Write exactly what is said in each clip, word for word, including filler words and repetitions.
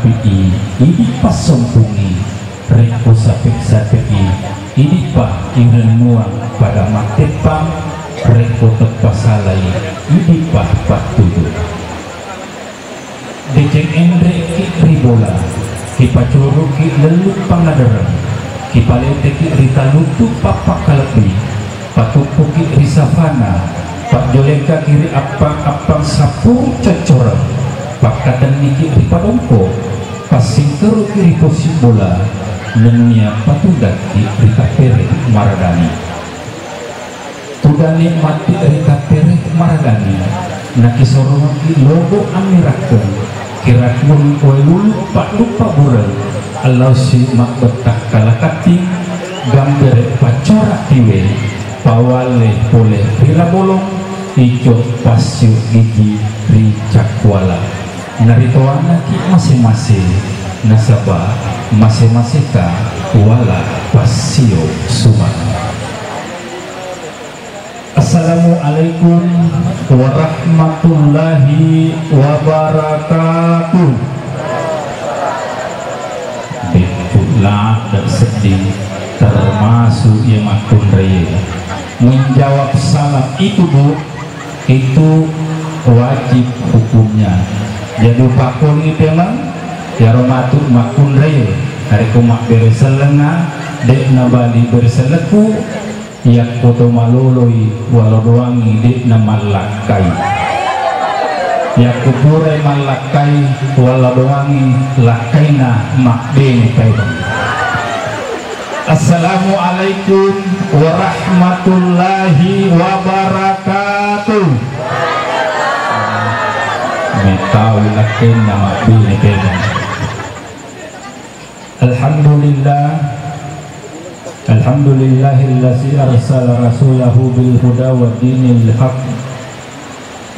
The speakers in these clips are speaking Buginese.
Pi'i, idi' passompungngi, rekko sape'-sape'i, idi'pa irennuang pada matteppang, rekko teppasalai, idi'pa pattuju. Deceng enre'ki ri bola, kipacuru'ki lellu pangadereng, kipaleteki ri taluttu pappakkalebbi, patuppuki ri safana, pajjolekaki ri appang-appang sappuru coccoreng, pakkatenniki ri padongko, passingkeruki ri possi bola, nennia patudakki ri tappere maradani. Tudang nikmati ri tappere maradani, nakisorongki lobo' ammirakkeng, kirakuang wae lulu padduppa bureng, allausi mabbetta kalakatting, gambere paccora tiwe, pawalle pole ri labolong, ico passiu gigi ri cakkuala. Naritoannaki mase-mase, nasaba mase-maseka wala passio sumang. Assalamualaikum warahmatullahi wabarakatuh. Bettu ladde' sedding, termasuk iya makkunraie. Menjawab salam itu, Bu, itu wajib hukumnya. Jadi, upakkuling pemeng, iyaro matu makkunraie, narekko mabbere sellengnga, de' nabali bere sellekku, Yakko to maloloi wala doangngi de'na mallakkai. Yakko purai mallakkai wala doangngi lakkaina mabbene paimeng. Assalamualaikum warahmatullahi wabarakatuh. Metawi lakkaina mabbene paimeng. Alhamdulillah. Alhamdulillahillazi arsala rasulahu bil huda wa dinil haq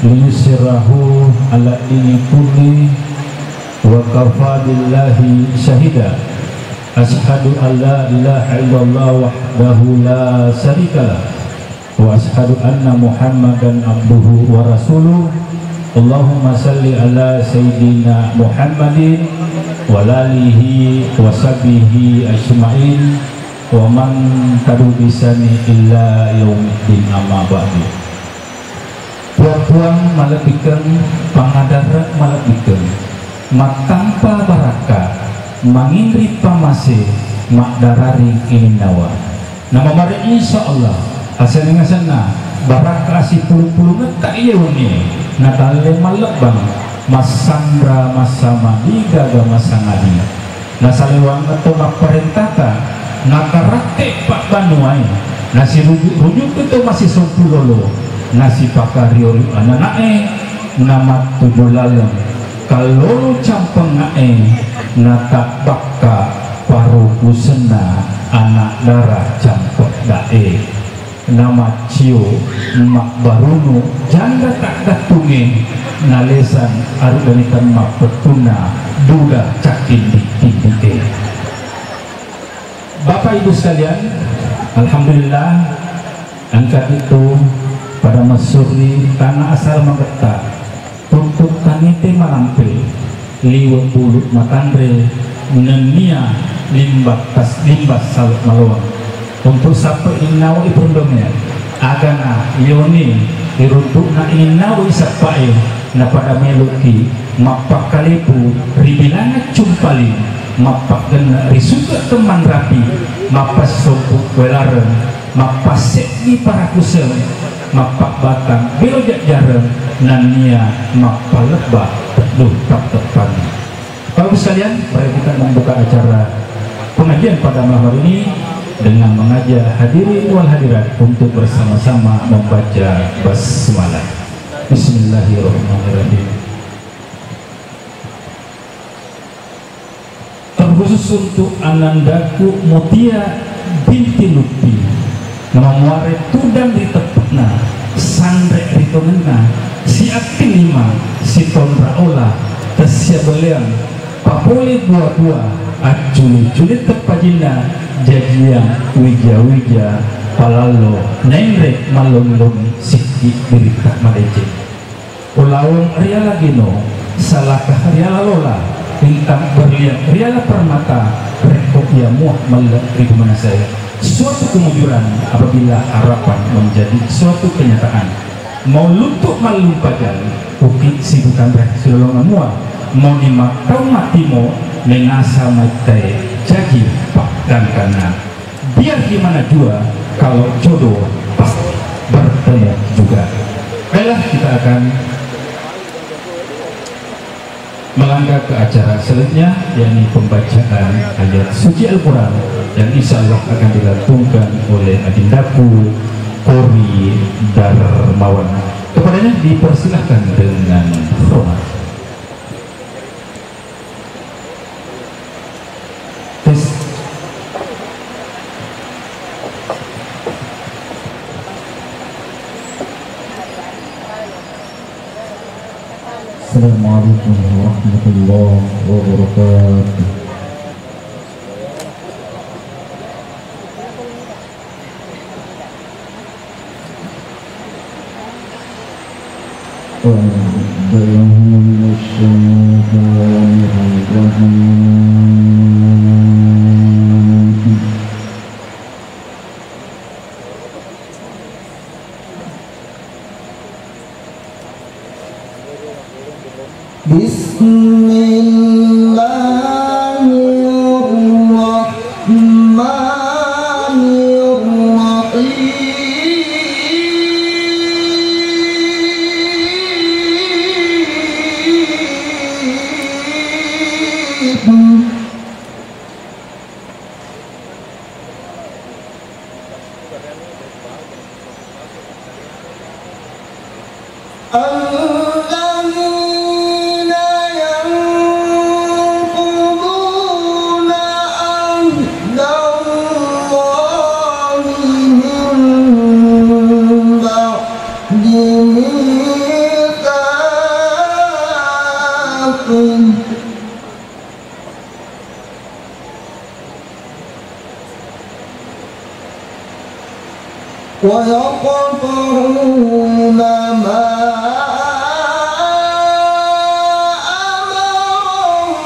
liyusirahu ala dini kulli wa kafa billahi syahida. Asyhadu an la ilaha illallah wahdahu la syarikalah. Wa asyhadu anna Muhammadan abduhu wa rasuluh. Allahumma salli ala sayyidina Muhammadin wa ala alihi wa sahbihi ajma'in wa man tabi'ahum bi ihsanin ila yaumiddin, amma ba'du. Puang-puang malebbikeng, pangadareng malebbikeng, mattampa barakka, manginri pamase, maddarari ininnawa. Namamare, insya Allah, aseneng-asenna barakka sipulung-pulungetta iye wennie, natalle mallebbang, massanra massama digaga masangadi. Nasalewangeng to mapparentata, nakaratte pabbanuae, nasirujuk-rujuk to masisompu lolo, nasipakariori ananae, namattuju laleng kallolo campengngae, natabbakka parukusenna anak dara campeddae. Namaccio mabbarunu janda taggattungnge, nalesang aruddani temmappettunna duda cakkindi-kindi'e. Bapak Ibu sekalian, alhamdulillah, engka itu pada messurri tanah asal magetta. Tuttuk tanete malampe, liwe bulu matanre, nennia limbas tas-, limbas saluk maloang. Untuk sappe innawa iperundonge, agana yoni iruntukna innawa isappae, napada meloki mappakkalepu ri bilangeng cumpali, mappaggenna ri suke kemmanrapi, mappasisompu welareng, mappasseddi parakuseng, mappabbatang belo jajjareng, nennia mappalebba teddu tatteppangngi. Bapak Ibu sekalian, mari kita membuka acara pengajian pada malam hari ini dengan mengajak hadirin wal hadirat untuk bersama-sama membaca basmalah. Bismillahirrahmanirrahim. Terkhusus untuk anandaku Mutia binti Lutfi, namuare tudang ri teppe'na, sanre ri tongenna, siapping lima, sitonra ola, tessiabelleang, papole bua-bua, accule-cule teppajinna, jajiang wija-wija, palallo, naenre mallongi-longi, sikki biritta madeceng. Ulaweng riala Gino, salaka riala Lola, Bintang berlian riala permata, rekko ia mua melle ri pumanasai. Suatu kemujuran apabila harapan menjadi suatu kenyataan. Mau luntu mallung pajang, bukit sibukan reh sulolongan mua. Mau ni mattau mattimo, menasa maittae, jaji paggangkanna. Biar gimana jua, kalau jodoh pasti bertemu juga. Baiklah, kita akan melangkah ke acara selanjutnya, yakni pembacaan ayat suci Al-Quran yang insya Allah akan dilantunkan oleh Adindaku Kori Darmawan. Kepadanya dipersilahkan dengan hormat. Tes. Assalamualaikum warahmatullahi wabarakatuh. أعوذ بالله من الشيطان الرجيم. بسم الله الرحمن الرحيم. الذين ينقضون عهد الله من بعد ميثاقه ويقطعون ما أمر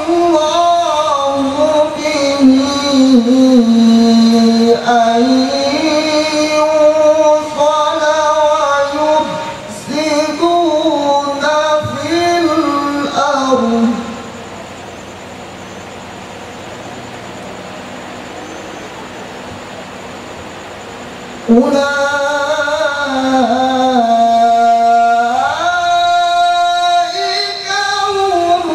الله به أن يوصل ويفسدون في الأرض. أولئك هم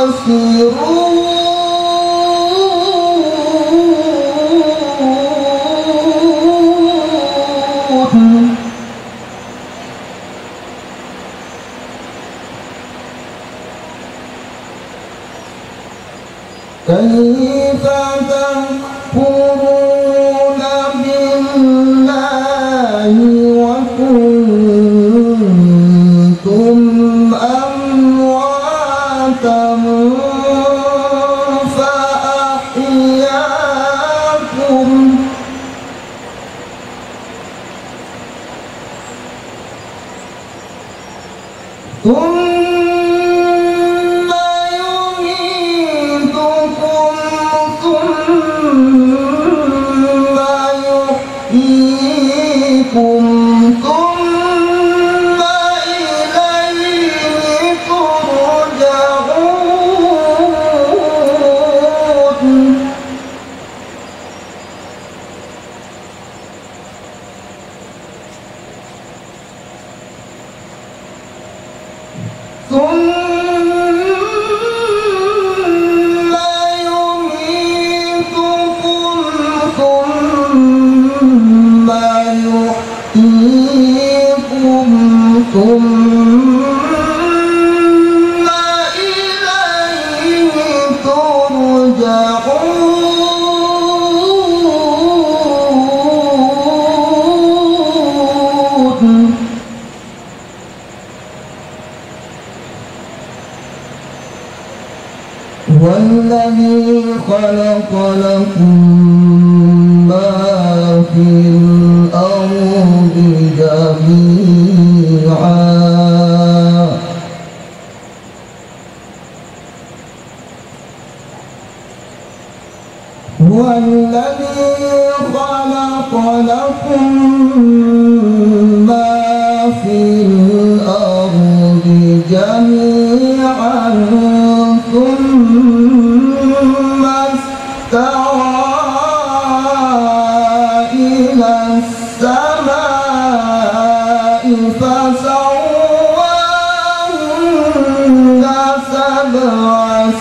الخاسرون. كيف تكفرون بالله وكنتم أمواتا فأحياكم ثم يميتكم ثم يحييكم ثم إليه ترجعون. ثم يميتكم ثم يحييكم ثم إليه ترجعون. هو الذي خلق لكم ما في الأرض جميعا هو الذي خلق لكم ما في الأرض جميعا ثم استوى إلى السماء فسواهن سبع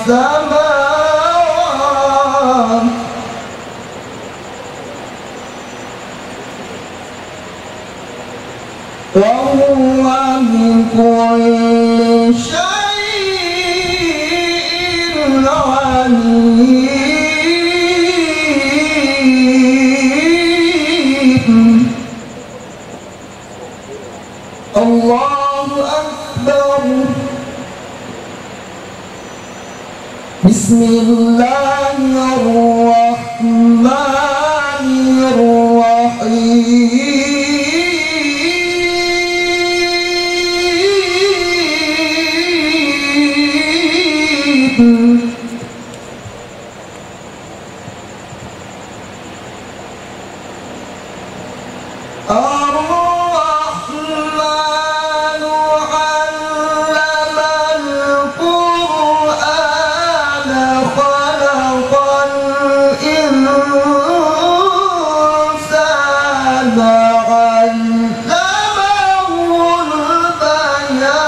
سماوات وهو بكل شيء عليم. الله أكبر. بسم الله الرحمن الرحيم. الرحمن علم القرآن خلق الإنسان علمه البيان.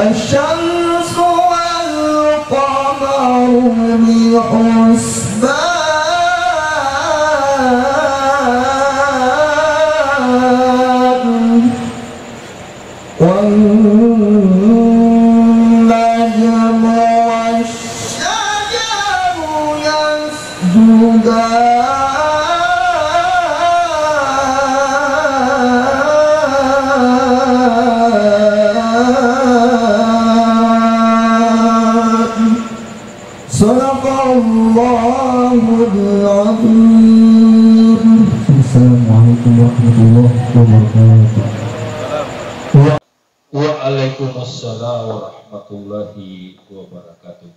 الشمس والقمر بحسبان. والنجم والشجر يسجدان. صدق الله العظيم. السلام عليكم ورحمة الله وبركاته. Waalaikumsalam warahmatullahi wabarakatuh.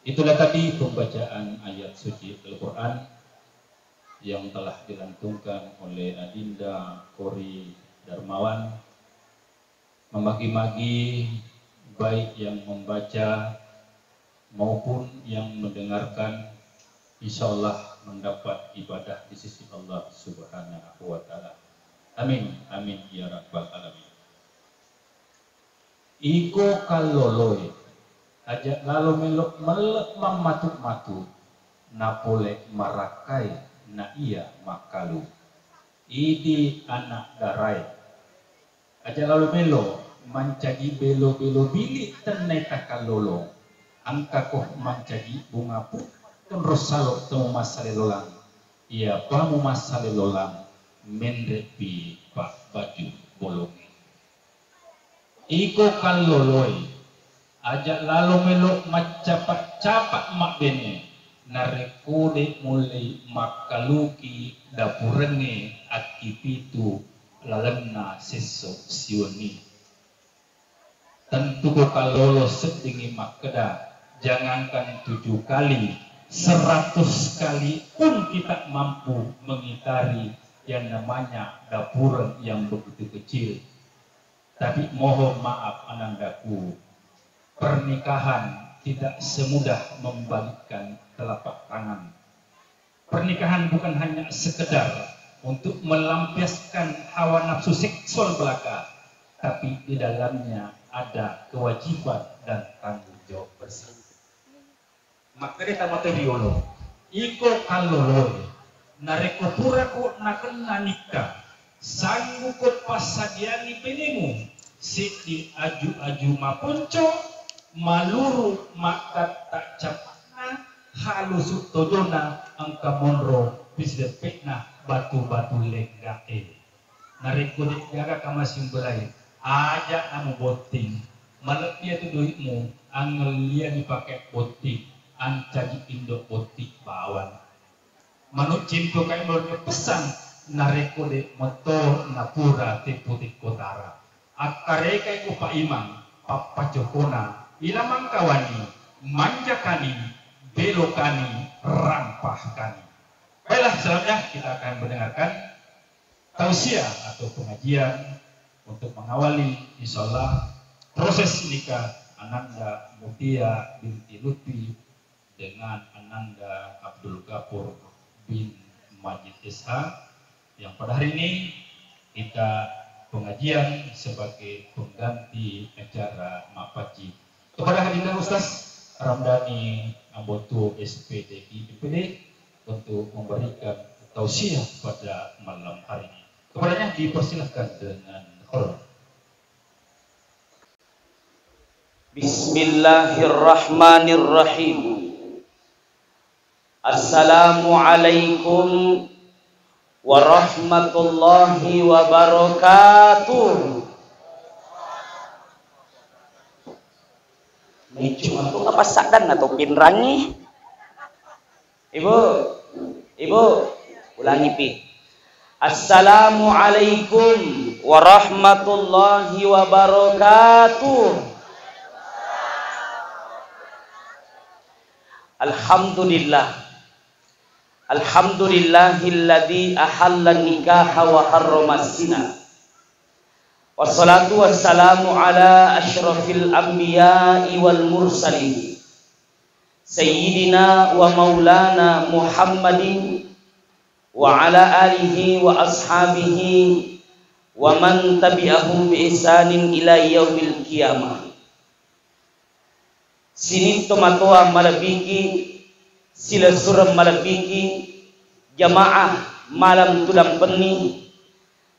Itulah tadi pembacaan ayat suci Al-Quran yang telah dilantunkan oleh Adinda Kori Darmawan. Memagi-magi baik yang membaca maupun yang mendengarkan, insya Allah mendapat ibadah di sisi Allah Subhanahu wa Ta'ala. Amin, amin ya rabbal alamin. Iko kalloloe, aja lalo melo melle mammatu-matu, napole marakkai na iya makkalu. Idi anak darae, aja lalo melo mancaji belo-belo bili tennai takallolo. Engkako mancaji bunga pu, tonro salo temu massale lolang. Iya pamu massale lolang, menrepi pak baju bolonge. Iko kalloloe, aja lalo melo maccapa-capa mabbene, narekko de mullei makkaluki dapurengnge akkipitu lalenna sesso siwenni. Tentu ko kallolo seddingi makkeda, jangankan tujuh kali, seratus kali pun kita mampu mengitari yang namanya dapureng yang begitu kecil. Tapi mohon maaf anandaku, pernikahan tidak semudah membalikkan telapak tangan. Pernikahan bukan hanya sekedar untuk melampiaskan hawa nafsu seksual belaka, tapi di dalamnya ada kewajiban dan tanggung jawab bersama. Makkeda tama to riolo, iko kalloloe, narekko purako nakenna nikka, sangguko passadiangi benemu seddi aju-aju maponco, maluru makkatta capakna, halusu tojona engka monro pisideppekna batu-batu lenggae. Narekko de'gaga kamasimberai, aja namu botting. Malebbi atu doi'mu, angelliani pake botting, ancaji indo botting bawang. Manu cintu kai melo pesan, Narekko de' metto napura teppu-teppu tara. Akkarekai ko Pak Imam, pappacokona, ilamangkawani, manjakani, belokani, rampahkani. Baiklah, selanjutnya kita akan mendengarkan tausiah atau pengajian untuk mengawali, insyaallah, proses nikah Ananda Mutia binti Lutfi dengan Ananda Abdul Ghafur bin Majid S H, yang pada hari ini kita pengajian sebagai pengganti acara mappaccing. Kepada Hadinda Ustaz Ramdhani Ambotuo, S P D I, M P D, untuk memberikan tausiah pada malam hari ini. Kepadanya dipersilahkan dengan hormat. Bismillahirrahmanirrahim. Assalamualaikum warahmatullahi wabarakatuh. Meccu matu apa saddanna to pinrangi? Ibu, Ibu, ulangi pi. Assalamualaikum warahmatullahi wabarakatuh. Alhamdulillah. Alhamdulillahilladzi ahalla nikaha wa harrama zina. Wassalatu wassalamu ala asyrafil anbiya'i wal mursalin. Sayyidina wa maulana Muhammadin wa ala alihi wa ashabihi wa man tabi'ahum bi ihsanin ila yaumil qiyamah. Sining tomatoa malebbiki, silessureng malebbiki, jamaah malam tudang penni,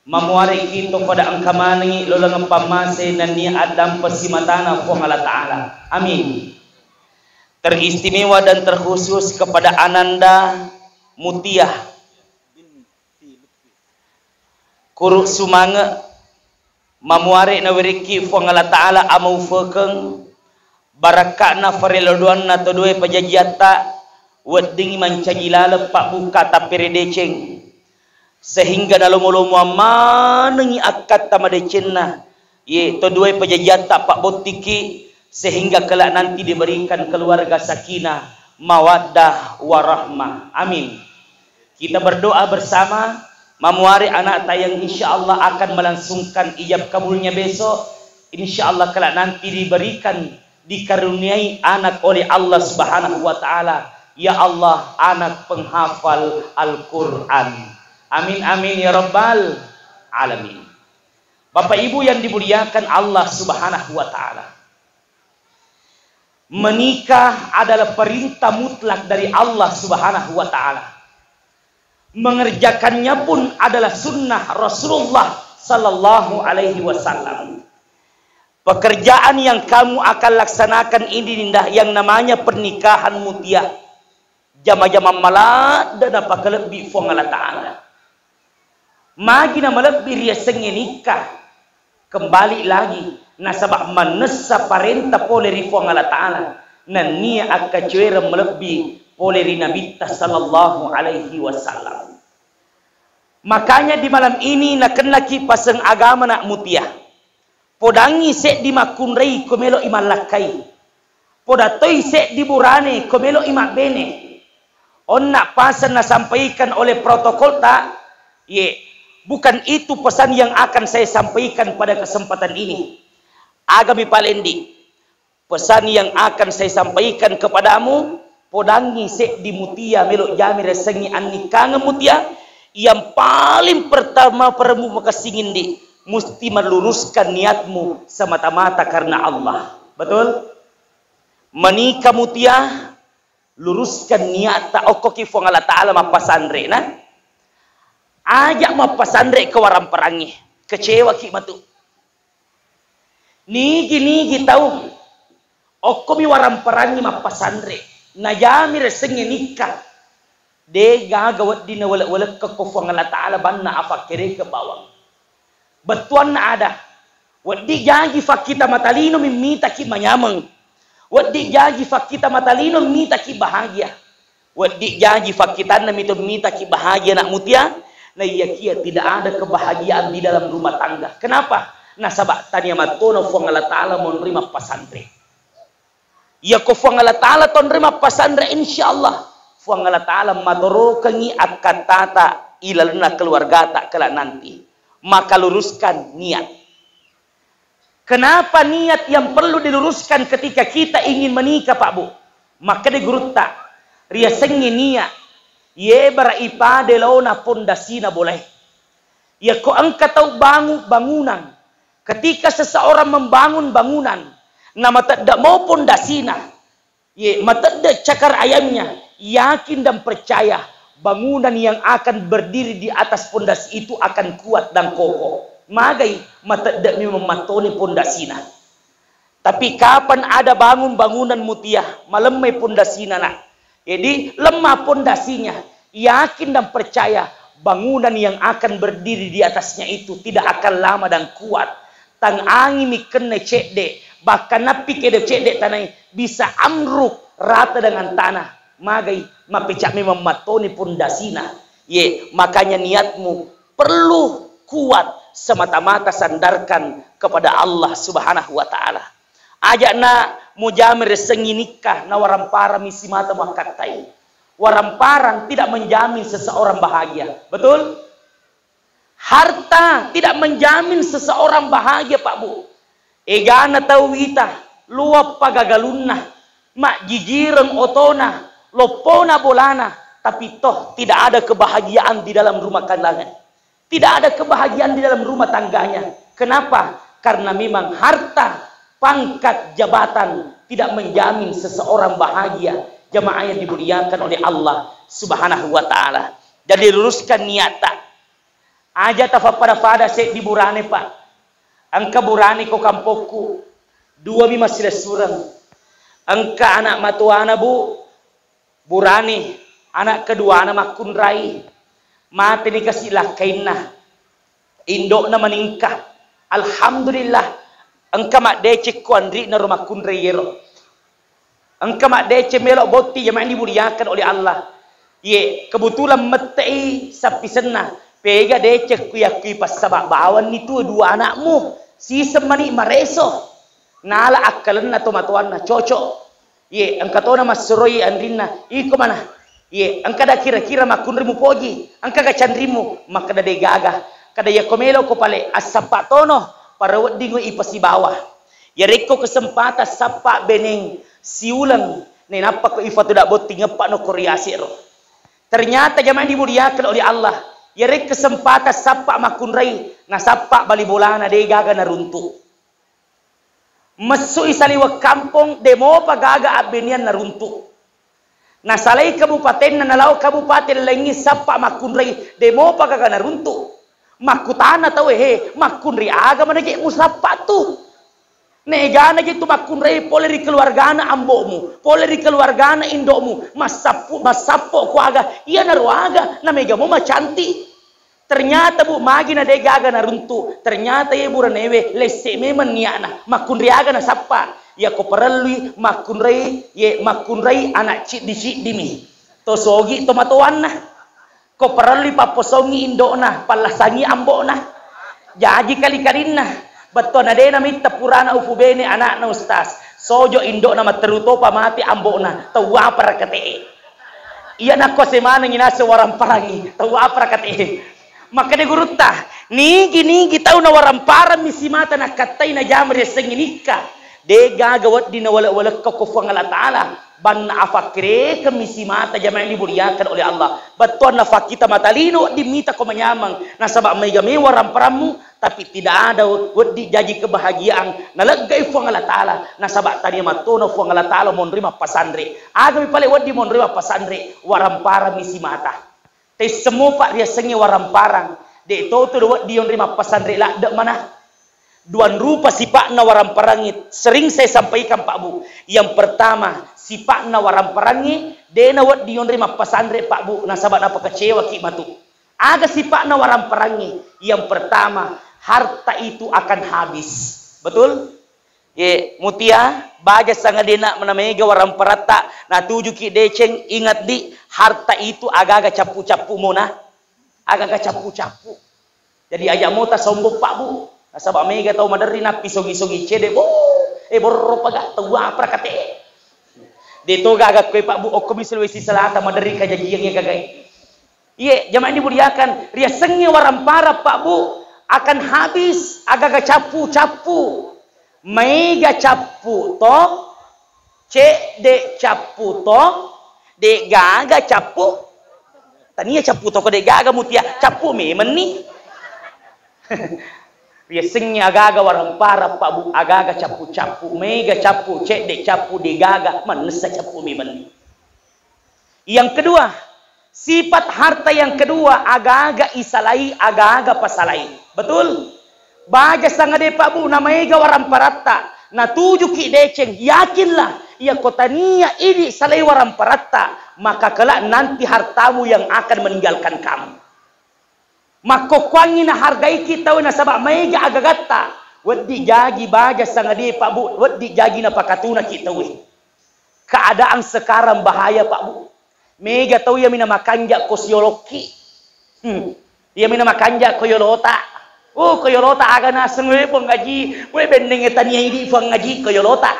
mamuareki to pada engka manengi lolongeng pammase nennia addampeng simatana Puang Allah Ta'ala. Amin. Teristimewa dan terkhusus kepada Ananda Mutia Kuru Sumange, mamuare nawerekki Puang Allah Ta'ala amaufekeng barakka'na farello doanna to dua pajajiatta, weddingngi mancaji laleng pabbukka tappere deceng, sehingga nalomo-lomoang manengngi akkatta madecenna, ye to dua pajajiatta pabbottikki, sehingga kelak nanti diberikan keluarga sakinah, mawaddah, warahmah. Amin. Kita berdoa bersama, mamuare anakta yang insya Allah akan melangsungkan ijab kabulnya besok. Insya Allah kelak nanti diberikan, dikaruniai anak oleh Allah Subhanahu wa Ta'ala. Ya Allah, anak penghafal Al-Quran. Amin, amin, ya rabbal alamin. Bapak Ibu yang dimuliakan Allah Subhanahu wa Ta'ala, menikah adalah perintah mutlak dari Allah Subhanahu wa Ta'ala. Mengerjakannya pun adalah sunnah Rasulullah Sallallahu Alaihi Wasallam. Pekerjaan yang kamu akan laksanakan ini, Dinda, yang namanya pernikahan, Mutia, jama-jamang maladde napakalebbi Puang Allah Ta'ala. Magi namalebbi riasengnge nikah? Kembali lagi, nasaba mannessa parenta pole ri Puang Allah Ta'ala, nennia akkacuereng malebbi pole ri Nabitta Sallallahu Alaihi Wasallam. Makanya di malam ini nakennaki paseng agama, Nak Mutia. Podangngi seddi makkunrai ko melo'i mallakkai. Poda toi seddi burane ko melo'i mabbene. Onna paseng nasampaikan oleh protokol ta, ye, bukan itu pesan yang akan saya sampaikan pada kesempatan ini. Agami palendi, pesan yang akan saya sampaikan kepadamu, podangngi seddi Mutia melo jami resengngi annikkangeng, Mutia. Yang paling pertama perlu makessingindi, musti meluruskan niatmu semata-mata karena Allah. Betul? Menikah, Mutia, luruskan niatta, okkoki Puang Allah Ta'ala mappasanre na. Aja mappasanre ke waramperangngi, kecewaki matu. Nigi-nigi tau okkomi waramperangngi mappasanre, najami resengnge nikah, de gaga wedding nawelek-welekka ko Puang Allah Ta'ala banna afakkereke bawang. Bettuanna ada, wedding jaji fakkita matalino mitaki manyameng, wedding jaji fakkita matalino mitaki bahagia. Wedding jaji fakkitanna mito mitaki bahagia, Nak Mutia, Naiyakia tidak ada kebahagiaan di dalam rumah tangga. Kenapa? Nasaba tania mattona Fuang Allah Ta'ala monri mappasanre. Iyako Fuang Allah Ta'ala tonri mappasanre, insya Allah Fuang Allah Ta'ala matorokengi akkattata ilalenna keluargata kelak nanti. Maka luruskan niat. Kenapa niat yang perlu diluruskan ketika kita ingin menikah, Pak Bu? Makkeda gurutta, riasengnge niat, yebara ipade laona pondasina bolae. Yako engka tau bangun bangunan, ketika seseorang membangun bangunan, na matedda mo pondasina, ye, matedde cakar ayamnya, yakin dan percaya bangunan yang akan berdiri di atas pondasi itu akan kuat dan kokoh. Magai, matedde memang mattoni pondasina. Tapi kapan ada bangun bangunan mutia, malemmai pondasina, nak. Jadi, lemah pondasinya, yakin dan percaya bangunan yang akan berdiri di atasnya itu tidak akan lama dan kuat. Tang angin mikenne cedde, bahkan nappi kedo cedde tanai bisa amruk rata dengan tanah. Magai, mapecak memang mattoni pondasina. Ye, makanya niatmu perlu kuat semata-mata sandarkan kepada Allah Subhanahu wa Ta'ala. Ajakna mujame resengngi nikah na waramparang misi mata makkattai. Waramparang tidak menjamin seseorang bahagia. Betul? Harta tidak menjamin seseorang bahagia, Pak Bu. Egana tau wita, luappa gagalunna, majjijireng otona, loppona bolana, tapi toh tidak ada kebahagiaan di dalam rumah tangga. Tidak ada kebahagiaan di dalam rumah tangganya. Kenapa? Karena memang harta, pangkat, jabatan tidak menjamin seseorang bahagia. Jamaah yang dimuliakan oleh Allah Subhanahu wa Ta'ala. Jadi, luruskan niatta. Aja tafappada-pada seddi burane, Pak. Engka burane ko kampokku, dua mi massilessureng. Engka anak matuana, Bu, burane, anak keduana makkunrai. Mateni kasi lakkainna. Indo'na maningka. Alhamdulillah, engka maddeceng ko anri'na ro makkunrai ero. Engka maddeceng melo botting, jamaah dimuliakan oleh Allah. Ye, kebetulan mette'i sappisenna. Pega deceng kuyakkui passaba bawanni tu dua anakmu. Siseng mani mareso. Nala akkalenna tomatoanna, cocok. Ye, engka tona massuroi anrinna, iko mana? Ye, engka da kira-kira makkunri mupoji, engka ga canrimu? Makkeda de gaga. Kada yako melo ko pale assappa tono, para wedding ipasibawa. Yarekko kesempatan sappa beneng siuleng, nenappa ko ifatu da botting eppa no ko riasero. Ternyata jamaah dimuliakan oleh Allah, yarek kesempatan sappa makkunrai, nasappa bali bolana de gaga naruntu. Messui saliweng kampong, de mopa gaga abbenian naruntu. Nasalai kabupatenna, nalao kabupaten laingngi sappa makkunrai, de mopa gaga naruntu. Makkutana tau, he, makkunrai aga manaje musappa tu? Naegana je tu makkunrai pole ri keluargana ambo'mu, pole ri keluargana indo'mu, massappu-, massappo kuaga, iyanaro aga, namega mo macanti. Ternyata, Bu, magi na de gaga naruntu. Ternyata ye buranewe lesse memang niatna. Makkunrai aga nasappa? Yako parellui makkunrai, ye makkunrai anak ciddi-ciddimi. To sogi tomatoanna. Ko parellui papposongi indo'na, pallasangi ambo'na. Jaji kali-kalinna. Bettuanna de namitta purana upubene anakna, Ustaz. Sojo indo'na matteru topa mate ambo'na. Tau apa rakate'e? Iya nakko semanengi naseng waramparangi, tau apa rakate'e? Makkeda gurutta, nigi-nigi tau nawaramparang misi mata nakkattai najama riassengngi nikka. De gaga wedding nawale-walekka ko Fuang Allah Ta'ala. Banna afakkirekeng misi mata, jamaah dimuliakan oleh Allah. Bettuanna fakkita mata lino wedding mita ko manyameng. Nasaba mega me waramparammu, tapi tidak ada wedding jaji kebahagiaan naleggai Fuang Allah Ta'ala. Nasaba tania mattona Fuang Allah Ta'ala monri mappasanre. Agami pale wedding monri mappasanre, waramparang misi mata. Tessemo, Pak, riasengnge waramparang. De to tu wedding yonri mappasanre ladde mana. Duang rupa sipa'na waramparangnge, sering saya sampaikan, Pak Bu. Yang pertama, sipa'na waramparangnge de nawedding yonri mappasanre, Pak Bu, nasaba napakecewaki matu. Aga sipa'na waramparangnge? Yang pertama, harta itu akan habis. Betul? Ye, mutia, baja sangadena namega waramparatta, natujuki deceng, ingat di, harta itu agaga cappu-cappu mona. Aga-aga cappu-cappu. Jadi aja' mota sombong, Pak, Bu. Nasaba' mega tau maderri nappi sogi-sogi cede', bo, eh, borro paga' tau apa kate. De' to gaga koe, Pak, Bu, okko mi Sulawesi Selatan maderri kajajiang iya gagae. Iye, jamaah dimuliakan, riasengnge warampara, Pak, Bu, akan habis aga-aga cappu-cappu. Maega cappu to, cedde' cappu to, de' gaga cappu. Tania cappu to ko de' gaga mutia, cappu memenni. Riasengnge aga-aga warampara, Pak, Bu, aga-aga cappu-cappu, maega cappu, cedde' cappu, de' gaga, mannessa cappu memenni. Yang kedua, sifat harta yang kedua, aga-aga isalai, aga-aga pasalai. Betul? Baja sangade, Pak, Bu, namaega waramparatta, natujuki deceng, yakinlah, iya ko tania idi' salai waramparatta, maka kelak nanti hartamu yang akan meninggalkan kamu. Makkokkoangngi nahargaiki tauwe nasaba' maega agagatta, weddi jaji baja sangade, Pak, Bu, weddi jaji napakatunaki tauwe. Keadaan sekarang bahaya, Pak, Bu. Mega tau iyami namakanja' ko siolokki. Hmm. Iyami namakanja' ko yolota. Oh, ko yolota aga naseng, we, Puang Haji. We, bennengnge tania idi' Puang Haji ko yolota.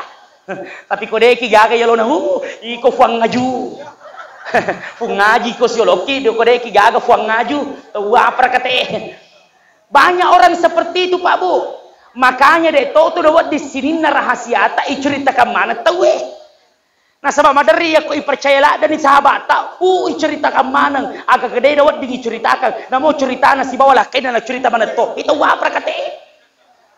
Tapi ko de'ki gaga yolona, uh, iko Puang Ngaju. Puang Haji ko siolokki, ko de'ki gaga Puang Ngaju. Tau apa kate. Banyak orang seperti itu, Pak, Bu. Makanya de' to tu wedding sininna rahasiata iceritakan maneng tauwe. Nasaba' maderri yakko ipercaya ladde'ni sahabatta, uh, iceritakan maneng, aga kedena wedding iceritakan, namo ceritana sibawa lakkainna nacerita maneng to, itu wapra kate.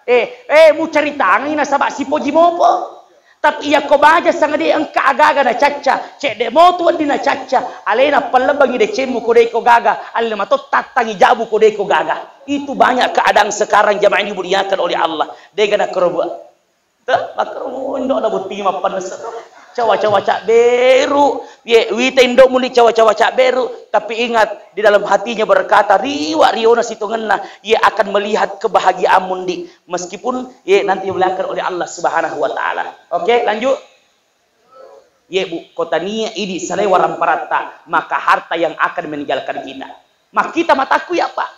Eh, eh, muceritangi nasaba' sipoji mopo. Tapi yakko baja sangadi engka aga-aga nacacca, cedde' motu wedding nacacca, alena pallebbangi decemmu ko de'ko gaga, alle mato tattangi jabu ko de'ko gaga. Itu banyak keadaan sekarang jamaah yang dimuliakan oleh Allah. De'ga nakeroba. Te, makkaromo indo'na bottingi mappanessa to. Cawa-cawa cabberu, ye, wita indo'mu ni cawa-cawa cabberu, tapi ingat, di dalam hatinya berkata, riwa riona sitongenna, ia akan melihat kebahagiaanmu ndi, meskipun, ye, nanti dimuliakan oleh Allah Subhanahu wa Ta'ala. Oke, lanjut. Ye, Bu, ko tania idi' salai waramparatta, maka harta yang akan meninggalkan kita. Makkita matakku ya, Pak.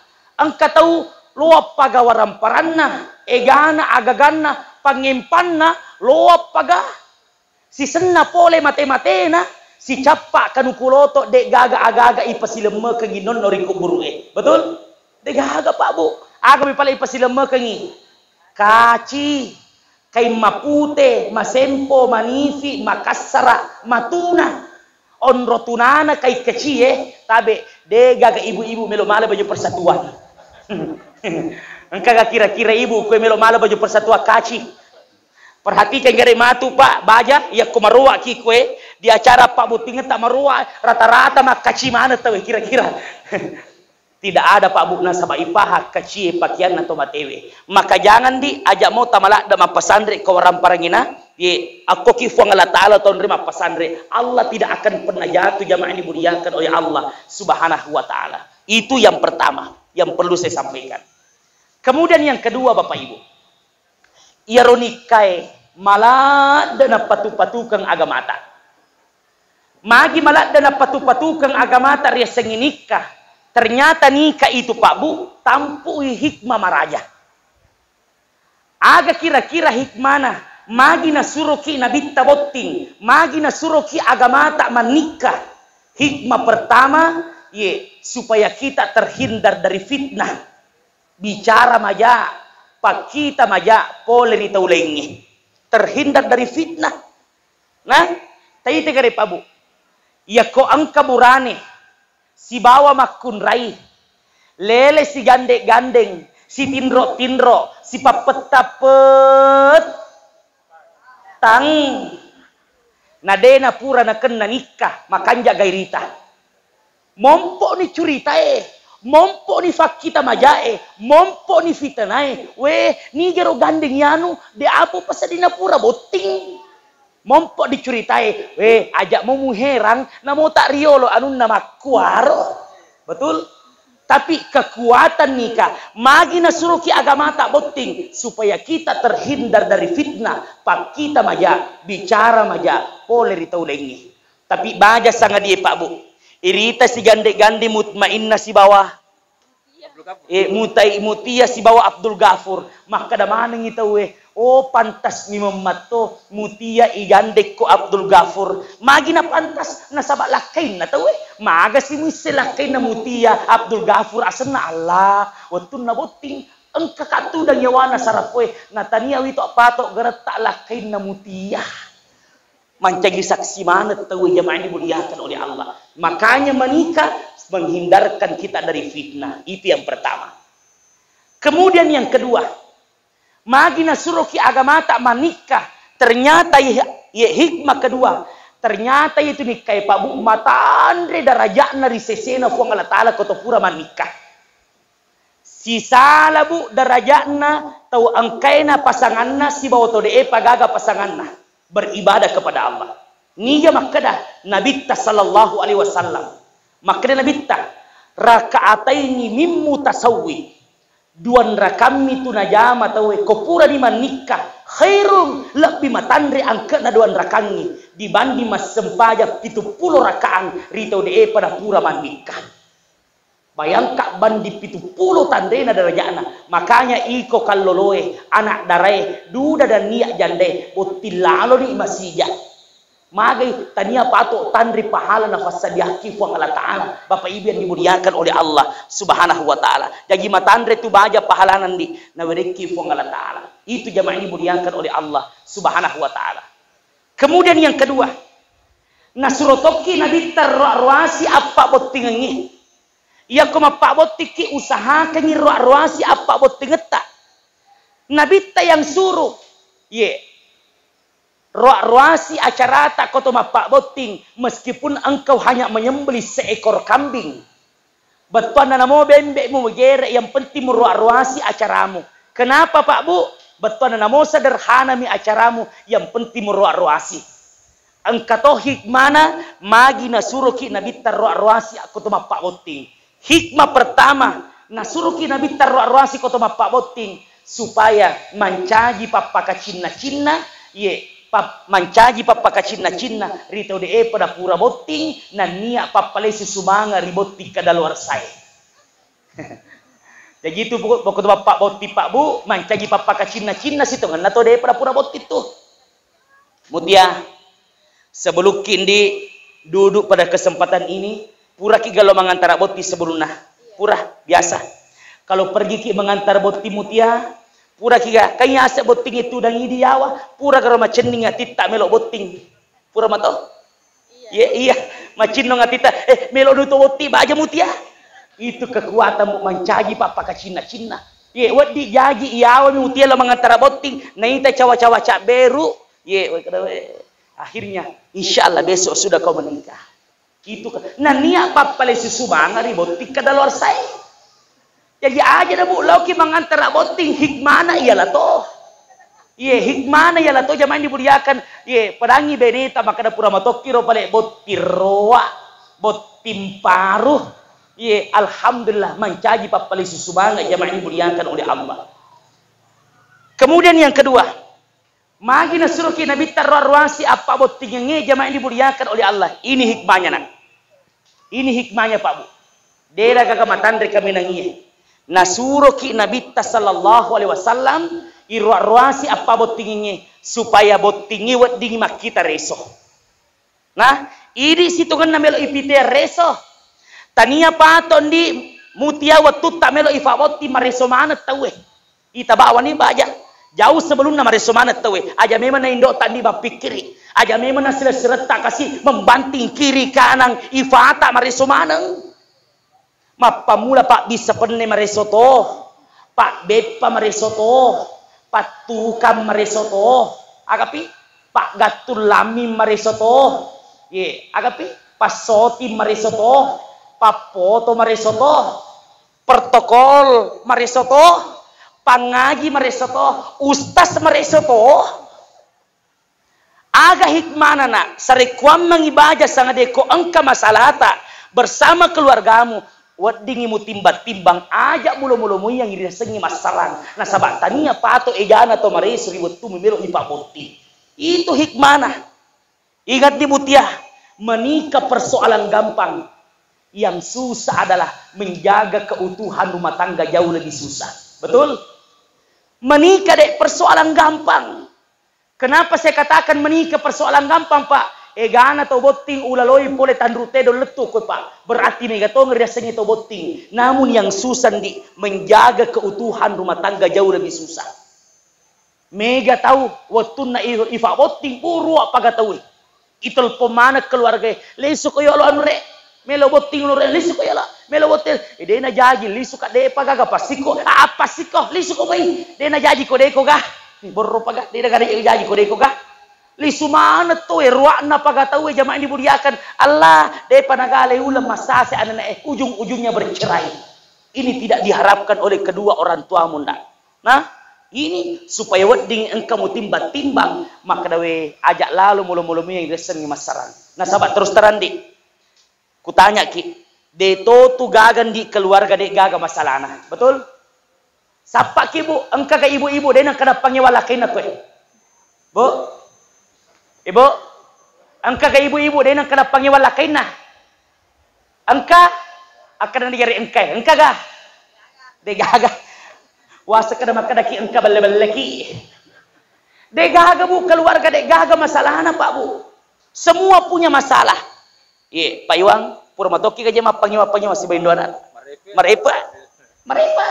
Engka tau loappaga waramparanna, egana, agaganna, pangempanna, loappaga sisenna pole mate-matena, sicappa kanuku loto, de' gaga aga-aga ipasilemmekeng nonno ri kuburu'e. Betul? De' gaga, Pak, Bu. Aga mi pale ipasilemmekeng? Kaci, kain mapute, masempo, manifi, makassara, matuna. Onro tunana kai kacie, tabe, de' gaga ibu-ibu melo mala baju persatuan. Engkaga kira-kira ibu kue melo mala baju persatuan kaci? Perhatikan gare matu, Pak, baja, yakko maroaki kue, di acara pabbottingetta maroa, rata-rata makkaci maneng tauwe kira-kira. Tidak ada, Pak, Bu, nasaba ipaha kacie pakeanna to matewe. Maka jangan di aja mo tamaladda mappasanre ko waramparangina, ye, akkoki Fuang Allah Ta'ala tonri mappasanre. Allah tidak akan pernah jatuh, jamaah yang dimuliakan oleh Allah Subhanahu wa Ta'ala. Itu yang pertama yang perlu saya sampaikan. Kemudian yang kedua, Bapak Ibu, iyaro nikkae maladde napatu-patukeng agamata. Magi maladde napatu-patukeng agamata riassengngi nikka. Ternyata nikah itu, Pak Bu, tampui hikmah maraja. Aga kira-kira hikmana? Magi nasuroki nabitta botting, magi nasuroki agamata mannikka? Hikmah pertama, ye, supaya kita terhindar dari fitnah. Bicara maja, pakkita maja pole ri tau laingnge. Terhindar dari fitnah. Nah, taite gare, Pak Bu. Yakko engka burane sibawa makkunrai, lele sigande-gandeng, sitinro-tinro, sipappet-tappet tang, na de napura nakenna nikka, makanja gairita. Mompo'ni curitae, mompo'ni fakkita majae, mompo'ni fitanae. Weh, nigero gandeng yanu, de apo pasadina pura botting. Mompo dicuritai, weh, aja mo muherang, namo ta riolo anunna makkuaro. Betul? Tapi kekuatan nikah, magi nasuroki agamata botting, supaya kita terhindar dari fitnah, pakkita maja, bicara maja, pole ri tau laingnge. Tapi baja sangadie, Pak Bu. Irita sigande-gande mutmainna sibawa Eh, Mutai, Mutia sibawa Abdul Ghafur. Makkeda manengngi tauwe, "Oh, pantasmi memmatto Mutia ijandekko Abdul Ghafur." Magi na pantas? Nasaba lakkainna tauwe. Magasi muisse lakkainna Mutia, Abdul Ghafur asenna? Allah, wettunna botting, engka kattudang yawana sarapoe, natania wito pato geretta lakkainna Mutia. Mancaji saksi maneng tauwe, jamaah yang dimuliakan oleh Allah. Makanya menikah menghindarkan kita dari fitnah. Itu yang pertama. Kemudian yang kedua, magi nasuroki agamata manikah, ternyata ye, ye hikmah kedua, ternyata itu nikah, Pak Bu, matanre darajatna ri sesena Puang Allah Ta'ala ko to pura manikah. Sisala, Bu, darajatna tau engkaina pasanganna sibawa tau de'epa gaga pasanganna beribadah kepada Allah. Niga makkeda Nabitta sallallahu alaihi wasallam? Makkeda Nabitta, "Rakaataini mimmu tasawwi." Duan rakammi tu najama tauwe ko purani mannikka, khairun, lebbi matanre angke'na duan rakangngi dibanding massempajang pitu pulo rakaang ri tau de'epa napura mannikka. Bayangka, bandi pitu pulo tanrena darajana. Makanya iko kalloloe, anak darae, duda dan niat jande, botting laloni masija. Magai tania pato tanri pahala nafassadiakki Puang Allah Ta'ala. Bapak Ibu yang dimuliakan oleh Allah Subhanahu wa Ta'ala. Jaji matanre tu baja pahalana ndi nawerekki Puang Allah Ta'ala. Itu jamaah yang dimuliakan oleh Allah Subhanahu wa Ta'ala. Kemudian yang kedua, nasuro tokki Nabitta roa-roasi appabbottingengngi. Iyako mappabbottikki, usahakangngi roa-roasi appabbottingetta. Nabitta yang suruh, ye, roa-roasi acarata ko to mappabbotting, meskipun engkau hanya menyembelih seekor kambing. Bettuanna namo bembe'mu mugere, yang penting muroa-roasi acaramu. Kenapa, Pak Bu? Bettuanna namo sederhanami acaramu, yang penting muroa-roasi. Engka to hikmana magi nasuroki Nabitta roa-roasi akko to mappabbotting. Hikmah pertama, nasuroki Nabitta roa-roasi ko to mappabbotting, supaya mancaji pappakacinna-cinna, ye, pap-, mancaji pappakacinna-cinna ri tau de'e pada pura botting, nennia pappalesi sumanga ri botting kadaluarsae. Jaji itu poko-, pokok tu bappa botting, Pak Bu, mancaji pappakacinna-cinna sitongenna to de'e pada pura botting tu. Mutia, sebelumki ndi duduk pada kesempatan ini, puraki galo mangantara botting sebelumna? Pura, biasa. Kalau pergiki mangantara botting Mutia, puraki ga, kan yase botting itu dan idi yawa, pura garo macenning atitta melo botting. Pura mato? Iya. Ye, iya, macinnong atitta, eh, melo nuto botting baja Mutia. Itu kekuatanmu mancaji pappakacinna-cinna. Ye, weddi jaji iyawami Mutia lo mangantara botting, naita cawa-cawa cabberu. Ye, we, kada we. Akhirnya, insya Allah besok sudah kau menikah. Itu ka-, nania pappalesi sumanga ri botting kadaluarsae. Jaji aja na, Bu, laoki mangantara botting, hikmana iala to. Ye, hikmana iala to, jamaah yang dimuliakan. Ye, padangi beneta makkeda pura matokki ro pale botting roa, botting paru. Ye, alhamdulillah, mancaji pappalesi sumanga, jamaah yang dimuliakan oleh Allah. Kemudian yang kedua, magi nasuroki Nabitta roa-roasi appabbottingengnge, jamaah yang dimuliakan oleh Allah. Ini hikmahnya, nak. Ini hikmahnya, Pak Bu. Dera gaga matanre kaminangie. Nasuroki Nabitta sallallahu alaihi wasallam iroa-roasi appabbottingengnge supaya bottingnge weddingi makkita reso. Nah, idi sitongenna melo ipite reso. Tania pato ndi Mutia wettutta melo ifabotting mareso maneng tauwe. Ita bawani baja. Jauh sebelumna mareso maneng tauwe. Aja memang na indo'ta ndi mappikkiri. Aja memang na sile-siletta kasi membanting kiri kanan, ifata mareso maneng. Mappammula pabbissa penne mareso to, pabbeppa mareso to, pattukang mareso to, agapi? Paggattung lamming mareso to, ye, agapi? Passoting mareso to, pappoto mareso to, protokol mareso to, pangaji mareso to, ustas mareso to. Aga hikmana, nak? Sarekkuammengi baja sangadekko engka masalahta bersama keluargamu, weddingi mutimbang-timbang aja mulo-mulo muiyangi riasengngi massarang, nasaba tania pato ejana to mareso ri wettumu melo ipabbotting. Itu hikmana. Ingat di Mutia, menikah persoalan gampang. Yang susah adalah menjaga keutuhan rumah tangga jauh lebih susah. Betul? Menikah dek persoalan gampang. Kenapa saya katakan menikah persoalan gampang, Pak? Egana tau botting ulaloi pole tanru tedong lettu ko, Pak. Berarti mega tong riasengnge tau botting. Namun yang susah di menjaga keutuhan rumah tangga jauh lebih susah. Mega tau wettunna i-, ifabotting, burua paga tauwe. Itelpon maneng keluarga e, "Lesuko yolo anu, Rek. Melo botting lo, Rek. Lesuko yolo. Melo botting." Eh, de najaji, lisuka depa gaga passikko. Ah, passikko, lisuko mai. De najaji ko deko ga. Borro paga, de najaji ko deko ga. Lisu maneng to, eh, ruakna paga tauwe, jamaah yang dimuliakan. Allah, depa nagale uleng massase anak-anak, eh, ujung-ujungnya bercerai. Ini tidak diharapkan oleh kedua orang tuamu, ndak? Nah, ini supaya wedding engka mutimbang-timbang, makkeda we, aja lalo molo-molo mia riassengngi massarang. Nasaba terus terang, Dik, kutanyaki, de totu gaga, Dik, keluarga de gaga masalahna. Betul? Sappaki, Bu, engka ga ibu-ibu de nengka nappangewa lakkainna koe? Bu? Ibu? Engka ga ibu-ibu de nengka nappangewa lakkainna? Engka? Akkeda na digere engka, engka ga? De gaga. Wasa kada makkadaki engka belle-belleki. De gaga, Bu, keluarga de gaga masalahna, Pak, Bu. Semua punya masalah. Ye, Pak Iwang, pura matoki gaje mappangewa-pangewa sibawa indoana. Marepa. Marepa.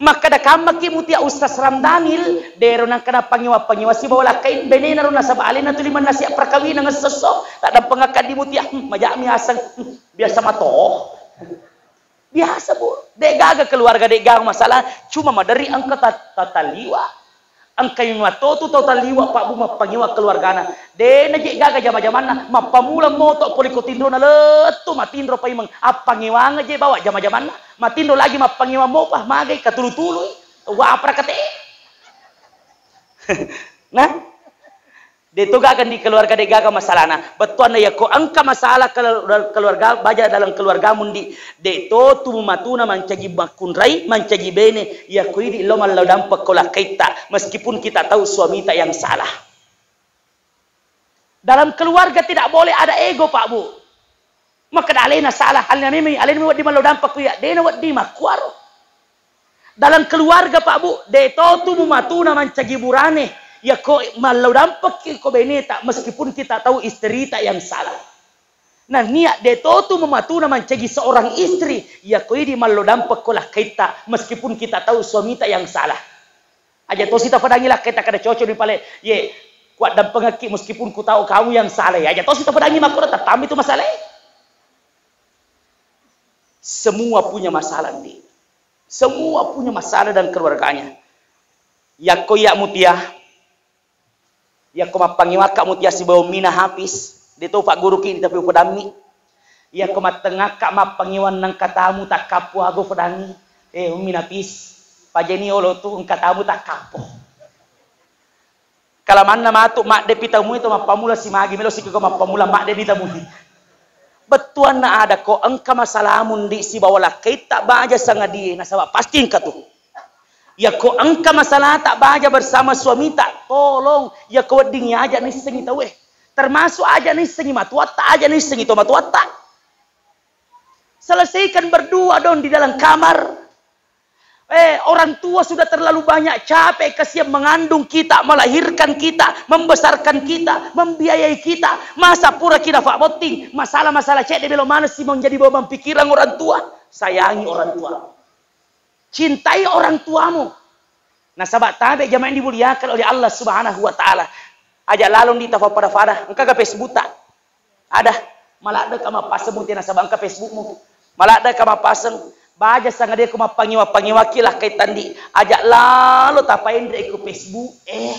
Makkeda kammaki mutia Ustaz Ramdanil, dero nangka nappangewa-pangewa sibawa lakkain benena ro nasaba alena tu limanna sia perkawinang esso-esso, taddampengakka di mutia, hmm, majami aseng, hmm, biasa mato. Biasa, Bu. De gaga keluarga, de gaga masalah, cuma maderri engka ta-, tataliwa. Engka yang matotu tau taliwa, Pak, Bu, mappangewa keluargana. De naje gaga jama-jamanna, mappamula moto pole ko tinrona lettu matinro paimeng. Appangewang je bawa jama-jamanna. Matinro lagi mappangewa mopa, magai katulu-tului. Wa apa rakate? Nah? De to gaga di keluarga de gaga masalahna. Bettuanna yakko engka masalah kelu-, keluarga, baja dalam keluargamu, Ndi, de to tu mumatuna mancaji makkunrai, mancaji bene, yakko idi lo mallau dampekko lakkaitta, meskipun kita tahu suamita yang salah. Dalam keluarga tidak boleh ada ego, Pak, Bu. Makkeda alena salah, alena memang, alena memang wedding mallau dampekko iya, dena wedding makkuaro. Dalam keluarga, Pak, Bu, de to tu mumatuna mancaji burane, yakko mallau dampekki ko beneta, meskipun kita tahu istrita yang salah. Nah, niat de to tu mumatuna mancaji seorang istri, yakko idi mallau dampekko lakkaitta, meskipun kita tahu suamita yang salah. Aja tosi tafadangi lakkaitta kada cocok di pale, ye, kuaddampengekki meskipun ku tahu kamu yang salah, ya. Aja tosi tafadangi makkoro tattambi tu masalah. Semua punya masalah, Ndi. Semua punya masalah dan keluarganya. Yakko iya mutia, yakko mappangewakka mutia sibawa ummina Hafiz, de to pagguruki tapi upedammi. Yakko mattengakka mappangewang nangka tamu takkappo ago fedangi. Eh, ummi Hafiz, pajani olo tu engka tamu takkappo. Kalamanna matu maddepi tamui to mappamula simagi melo sikiko mappamula maddepi tamui. Bettuanna ada ko engka masalamu, Ndi, sibawa lakkaitta baja sangadie nasaba pasti engka tu. Yakko engka masalahta baja bersama suamita, tolong yakko weddingi aja nissengi tauwe. Termasuk aja nissengi matuatta, aja nissengi to matuatta. Selesaikan berdua dong di dalam kamar. Eh, orang tua sudah terlalu banyak capek, kasihan mengandung kita, melahirkan kita, membesarkan kita, membiayai kita. Masa pura kita botting, masalah-masalah cedde melo maneng si menjadi beban pikiran orang tua. Sayangi orang tua. Cintai orang tuamu. Nasaba tabe jamaah yang dimuliakan oleh Allah Subhanahu wa Ta'ala. Aja lalong di tafa pada-pada. Engka ga Facebook ta? Ada. Maladde ka mappaseng muti nasaba engka Facebook mu. Maladde ka mappaseng. Baja sangadie ko mappangewa-pangewaki lakkai tandi. Aja lalo tapaenre ko Facebook. Eh.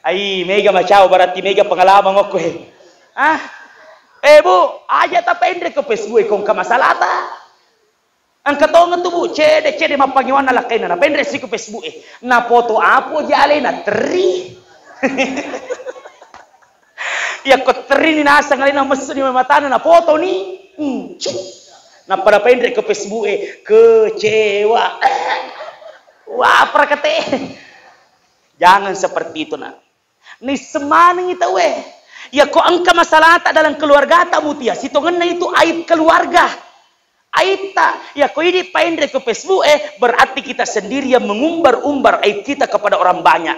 Ai, mega macau berarti mega pengalaman okko he. Ah. Eh, Bu, aja tapaenre ko Facebook e ko engka masalahta. Engka tongeng tu, Bu, cede-cede mappangewanna lakkainna, napenre si ku Facebook e. Napoto apo ji alena, terri. Yakko terri ni naseng alena, messu ni matana, napoto ni. Hmm, cuk. Nappa napenre ku Facebook e, kecewa. Wah, apa kate? Jangan seperti itu, Nak. Nisseng manengngi tauwe. Iyako engka masalahta dalam keluargata mutia, sitongenna itu aib keluarga. Aibta, iyako idi paenre ko Facebook e, berarti kita sendiri yang mengumbar-umbar aib kita kepada orang banyak.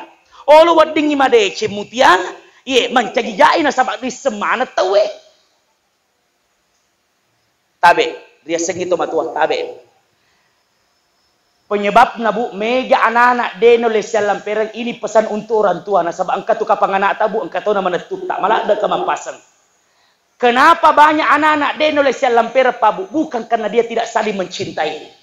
Olo weddingngi madeceng mutia, ye mancaji jai nasaba risseng maneng tauwe. Tabe, riassengngi to matua, tabe. Penyebabna, Bu, mega anak-anak de nulle siallampereng, ini pesan untuk orang tua, nasaba engka tu kapang anakta, Bu, engka tona manettutta, maladde ka mappaseng. Kenapa banyak anak-anak de nulle siallampereng, Pak, Bu? Bukan karena dia tidak saling mencintai.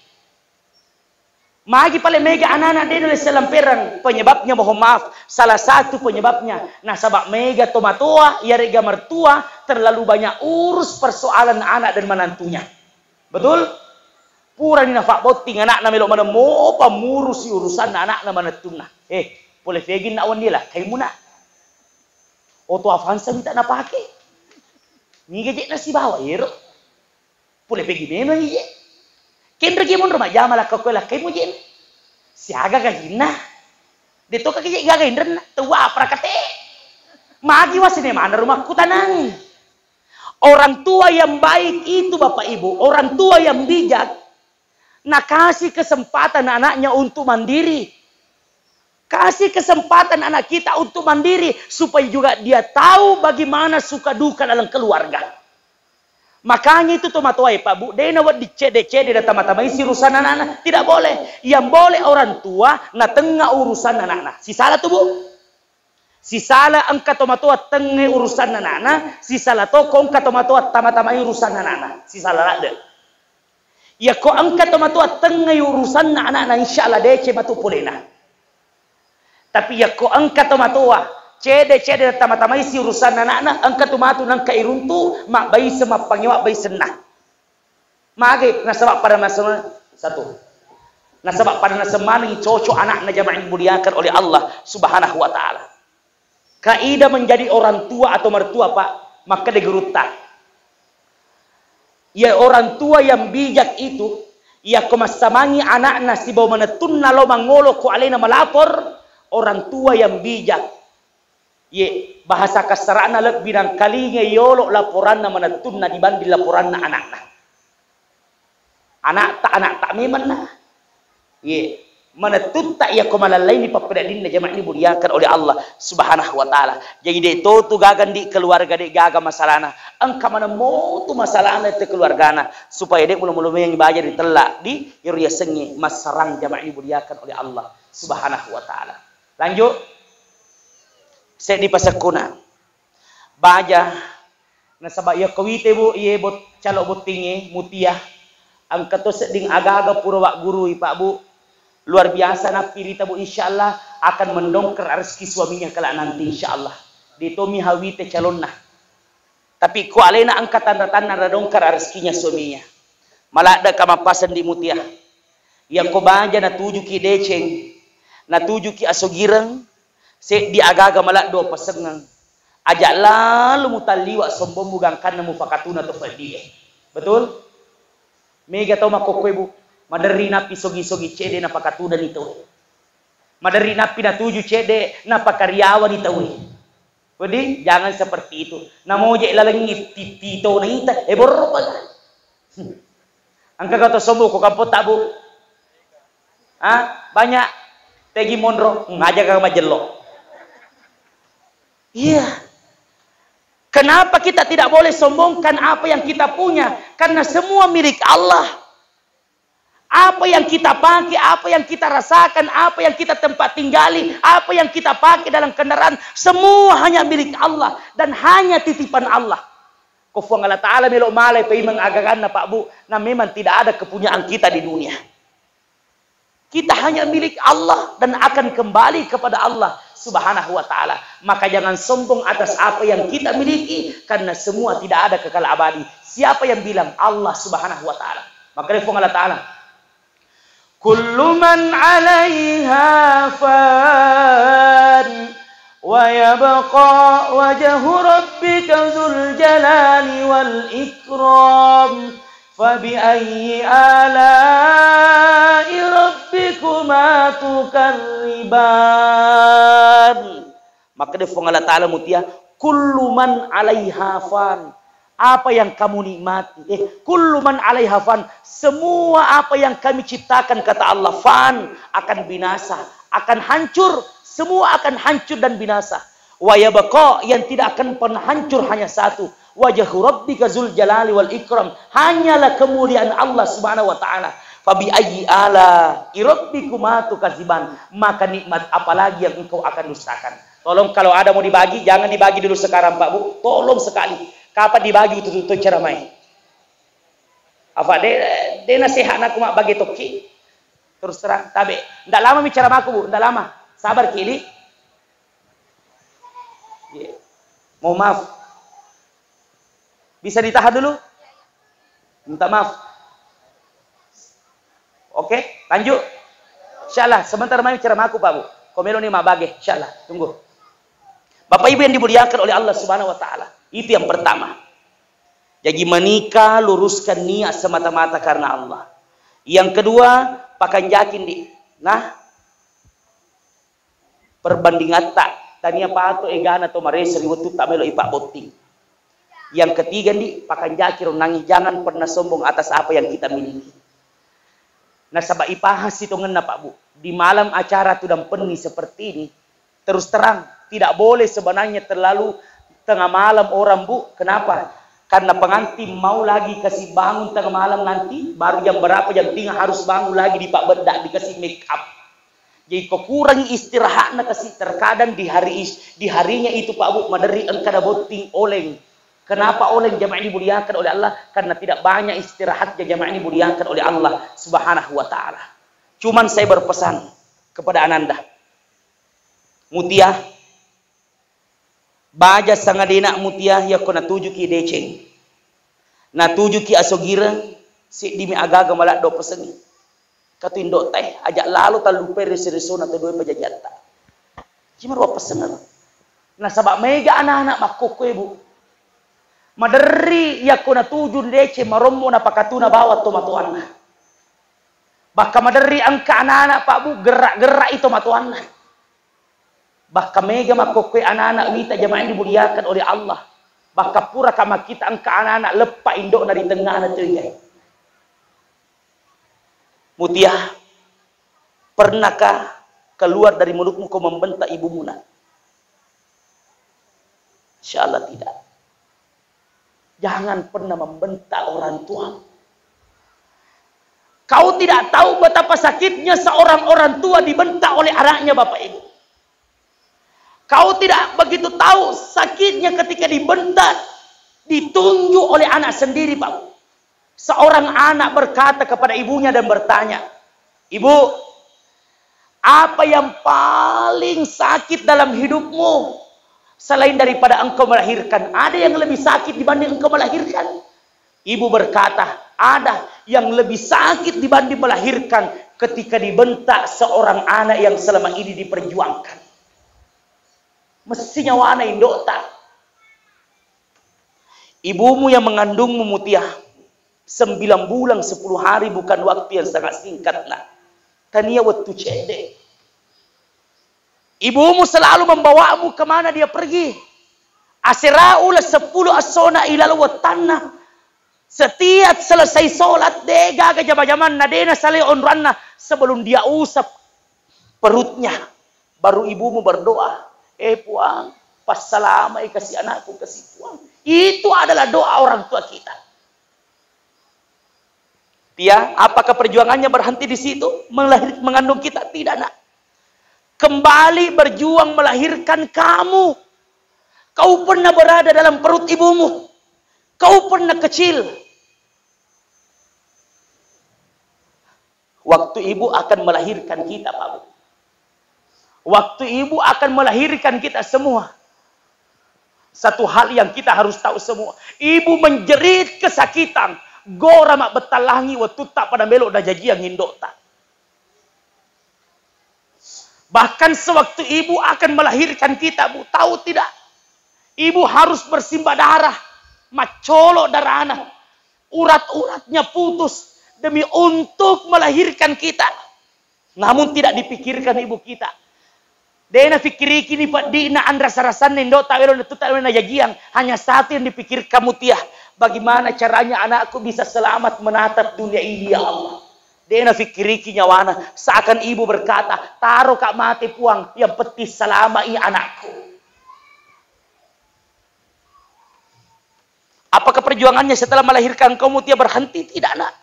Magi pale mega anak-anak de nulle siallampereng, penyebabnya, mohon maaf, salah satu penyebabnya nasaba mega tomatoa yarega mertua terlalu banyak urus persoalan anak dan menantunya. Betul? Purani nafabbotting anakna melo maneng mopa murusi urusanna anakna manettunna. Eh, pole fegin nak wenni la, kaimuna. Oto Avanza mita napake. Niga je nasibawa ero. Pole pegi memang ije. Kenreki monro majjama lakka koe lakkai mujenne. Siaga gajinna. De to kaki gaga inrenna. Tau apa rakate. Magi wasine mana rumahku tanang. Orang tua yang baik itu, Bapak Ibu, orang tua yang bijak, nakasih kesempatan anaknya untuk mandiri. Kasih kesempatan anak kita untuk mandiri, supaya juga dia tahu bagaimana suka duka dalam keluarga. Makanya itu tomatoae, Pak, Bu, dena wedding cede-cede dan tama-tamai si urusan anak-anak. Tidak boleh. Yang boleh orang tua na tengnga urusan anak-anak. Sisala tu, Bu. Sisala engka tomatoa tengnge urusan anak-anak, sisala toko engka tomatoa tama-tamai urusan anak-anak. Sisala ladde. Iyako engka tomatoa tengngai urusanna anakna, insya Allah deceng matu polena. Tapi iyako engka tomatoa cede-cede tama-tamai si urusanna anakna, engka tu matu nengka iruntu, mabbaise mappangewa baisenna. Mage nasaba pada nasema satu. Nasaba pada nasemaneng cocok anakna jamaah yang dimuliakan oleh Allah Subhanahu wa Ta'ala. Kaidah menjadi orang tua atau mertua, Pak, makkeda gurutta. Ya, orang tua yang bijak itu, yakko massamangi anakna sibawa manettunna lao mangolo ko alena melapor, orang tua yang bijak. Ye, bahasa kasarana lebbi nangkalinga yolo laporanna manettunna dibanding laporanna anakna. Anakta, anakta memenna. Ye, manettutta iyako malallaini pappedaddinna jamaah ini dimuliakan oleh Allah Subhanahu wa Ta'ala. Jadi, de to tu gaga ndi keluarga de gaga masalahna. Engka maneng motu masalahna te keluargana, supaya de mulo-mulo mengi baja ditella di iyaro yasengnge massarang jamaah ini dimuliakan oleh Allah Subhanahu wa Ta'ala. Lanjut. Seddi pasekkuna. Baja. Nasaba iyako wite, Bu, iye bot-, calo bottingnge, Mutia, engka to sedding aga-aga pura waggurui, Pak, Bu. Luar biasa nappirita, Bu, insya Allah akan mendongkrak rezeki suaminya kelak nanti, insya Allah. De tomi hawite calonna. Tapi ko alena engka tanra-tanra nadongkrak rezekinya suaminya. Maladde ka mappaseng di Mutia. Iyako baja natujuki deceng, natujuki asogireng, seddi aga-aga maladdo pasengeng. Aja lalu mutalliwa sombongmu gangkanna mupakatuna to feddie. Betul? Mega tau makkokkoe, Bu. Maderri nappi sogi-sogi cede napakatunani tauwe. Maderri nappi natuju cede napakariawani tauwe. Wedding, jangan seperti itu. Namoje lalengngi ti-, tito naita, eh, borro paga. Engka kau to sombong ko kampong tabu? Ah, banyak. Tegi monro, ngaja ka majello. Iya. Kenapa kita tidak boleh sombongkan apa yang kita punya? Karena semua milik Allah. Apa yang kita pakai, apa yang kita rasakan, apa yang kita tempat tinggali, apa yang kita pakai dalam kendaraan, semua hanya milik Allah dan hanya titipan Allah. Ko Fuang Allah Ta'ala melo malai paimeng agaganna, Pak, Bu, nah memang tidak ada kepunyaan kita di dunia. Kita hanya milik Allah dan akan kembali kepada Allah Subhanahu wa Ta'ala. Maka jangan sombong atas apa yang kita miliki, karena semua tidak ada kekal abadi. Siapa yang bilang? Allah Subhanahu wa Ta'ala. Maka dia Fuang Allah Ta'ala, "Kullu man 'alaiha fan, wa yabqa wajhu rabbika dzul jalali wal ikram." Fabiayyi ala'i rabbikuma tukadziban. Makkeda Fuang Allah Ta'ala, Mutia, Kullu man alaiha fan. Apa yang kamu nikmati, eh, kullu man alaiha fan. Semua apa yang kami ciptakan, kata Allah, fan, akan binasa, akan hancur. Semua akan hancur dan binasa. Wa yabqa, yang tidak akan pernah hancur hanya satu. Wajhu rabbika zul jalali wal ikram. Hanyalah kemuliaan Allah Subhanahu wa Ta'ala. Fabi ayyi ala rabbikuma tukadziban. Maka nikmat apalagi yang engkau akan dustakan? Tolong, kalau ada mau dibagi, jangan dibagi dulu sekarang, Pak Bu. Tolong sekali. Kapan dibagi betul-betul ceramah? Apa de, de nasihat aku mak bagi toki. Terus terang, tabe. Ndak lama mi ceramahku, Bu. Ndak lama. Sabar ki, Di. Iya. Mohon maaf. Bisa ditahan dulu? Minta maaf. Oke, lanjut. Insyaallah, sebentar mai ceramahku, Pak Bu. Komelo ni mabage, insyaallah. Tunggu. Bapak Ibu yang dimuliakan oleh Allah Subhanahu wa Ta'ala, itu yang pertama. Jadi, menikah, luruskan niat semata-mata karena Allah. Yang kedua, pakanjakin di. Nah, perbandingatta, tania pato egana to maresa ri wettutta melo ipabbotting. Yang ketiga, ndi, pakanjaki ronnangi, jangan pernah sombong atas apa yang kita miliki. Nasaba ipahang sitongenna, Pak Bu, di malam acara tudang penni seperti ini, terus terang, tidak boleh sebenarnya terlalu tengah malam orang, Bu. Kenapa? Karena pengantin mau lagi kasih bangun tengah malam nanti, baru jam berapa, jam tiga harus bangun lagi, dipabbedda, dikasih make up. Jadi, ko kurangi istirahatna kasi, terkadang di hari is-, di harinya itu, Pak Bu, maderri engka nabotting oleng. Kenapa oleng, jamaah yang dimuliakan oleh Allah? Karena tidak banyak istirahatnya, jamaah yang dimuliakan oleh Allah Subhanahu wa Ta'ala. Cuman saya berpesan kepada Ananda, Mutia, baja sangadena Mutia, yakko natujuki deceng, natujuki asogireng, seddimi agaga maladdo pesengi. Katu indo'ta e, aja lalo tallupai reso-resona to dua pajajatta. Cuma dua pesenna. Nasaba mega anak-anak makkokkoe, Bu. Maderri yakko natuju deceng marommo napakatuna bawang tomatoanna. Bakka maderri engka anak-anak, Pak Bu, gerak-gerak i tomatoanna. Bakka mega makkokkoe anak-anak wita, jamaah yang dimuliakan oleh Allah. Bakka puraka makkita engka anak-anak leppa indo'na ri tengngana tenggae. Mutia, pernahkah keluar dari mulutmu kau membentak ibumu, Nak? Insya Allah tidak. Jangan pernah membentak orang tua. Kau tidak tahu betapa sakitnya seorang orang tua dibentak oleh anaknya, Bapak Ibu. Kau tidak begitu tahu sakitnya ketika dibentak, ditunjuk oleh anak sendiri, Pak. Seorang anak berkata kepada ibunya dan bertanya, "Ibu, apa yang paling sakit dalam hidupmu selain daripada engkau melahirkan? Ada yang lebih sakit dibanding engkau melahirkan?" Ibu berkata, "Ada yang lebih sakit dibanding melahirkan ketika dibentak seorang anak yang selama ini diperjuangkan." Messi nyawana indo'ta. Ibumu yang mengandungmu, Mutia, sembilan bulan, sepuluh hari bukan waktu yang sangat singkat, Nak. Tania wettu cedde. Ibumu selalu membawamu kemana dia pergi. Asera uleng sepuluh essona ilaleng wettanna. Setiap selesai sholat, de gaga jama-jamanna, de nasalai onroanna, sebelum dia usap perutnya, baru ibumu berdoa, "Eh, Puang, passalamai kasi anakku kasi, Puang." Itu adalah doa orang tua kita. Dia, apakah perjuangannya berhenti di situ? Melahir-, mengandung kita? Tidak, Nak. Kembali berjuang melahirkan kamu. Kau pernah berada dalam perut ibumu. Kau pernah kecil. Waktu ibu akan melahirkan kita, Pak Bu. Waktu ibu akan melahirkan kita semua. Satu hal yang kita harus tahu semua. Ibu menjerit kesakitan. Gora mabbettalangi wettutta pada melo najajiang indo'ta. Bahkan sewaktu ibu akan melahirkan kita, Bu, tahu tidak? Ibu harus bersimbah darah, maccolo darahna, urat-uratnya putus demi untuk melahirkan kita. Namun tidak dipikirkan ibu kita. De' nafikkiriki ni peddi'na anrasa-rasanna indo'ta, welo na tuta welo najajiang. Hanya satu yang dipikirkan Mutia, bagaimana caranya anakku bisa selamat menatap dunia ini, ya Allah. De' nafikkiriki nyawana, seakan ibu berkata, "Taro ka' mate Puang, yang penting selama i anakku." Apakah perjuangannya setelah melahirkan kau Mutia berhenti? Tidak, nak.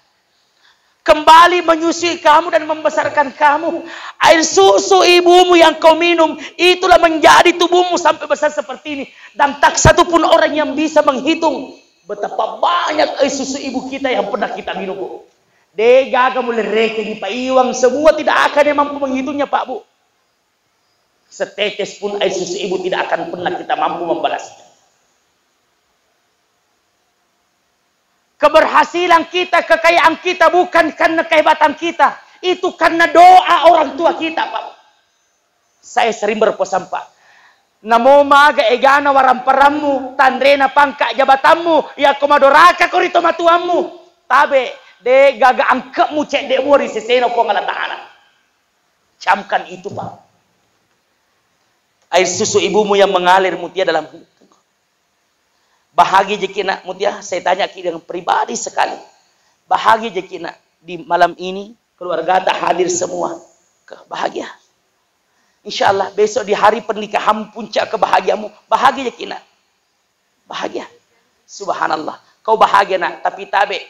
Kembali menyusui kamu dan membesarkan kamu. Air susu ibumu yang kau minum, itulah menjadi tubuhmu sampai besar seperti ini. Dan tak satu pun orang yang bisa menghitung betapa banyak air susu ibu kita yang pernah kita minum, Bu. De' gaga mulle rekengi, Pak Iwang, semua tidak akan yang mampu menghitungnya, Pak, Bu. Setetes pun air susu ibu tidak akan pernah kita mampu membalasnya. Keberhasilan kita, kekayaan kita bukan karena kehebatan kita. Itu karena doa orang tua kita, Pak. Saya sering berpesan, Pak. Namo maga egana waramparammu, tanrena pangka' jabatammu, yakko madoraka ko ri tomatuammu. Tabe', de' gaga angke'mu cedde' mua ri sesena Puang Allah Ta'ala. Camkan itu, Pak. Air susu ibumu yang mengalir, Mutia, dalam hidupmu. Bahagia jaki, nak, Mutia. Saya tanya ki dengan pribadi sekali. Bahagia jaki, nak, di malam ini keluargata hadir semua. Ke-, bahagia. Insya Allah besok di hari pernikahan puncak kebahagiaanmu. Bahagia jaki, nak. Bahagia. Subhanallah. Kau bahagia, nak, tapi tabe'.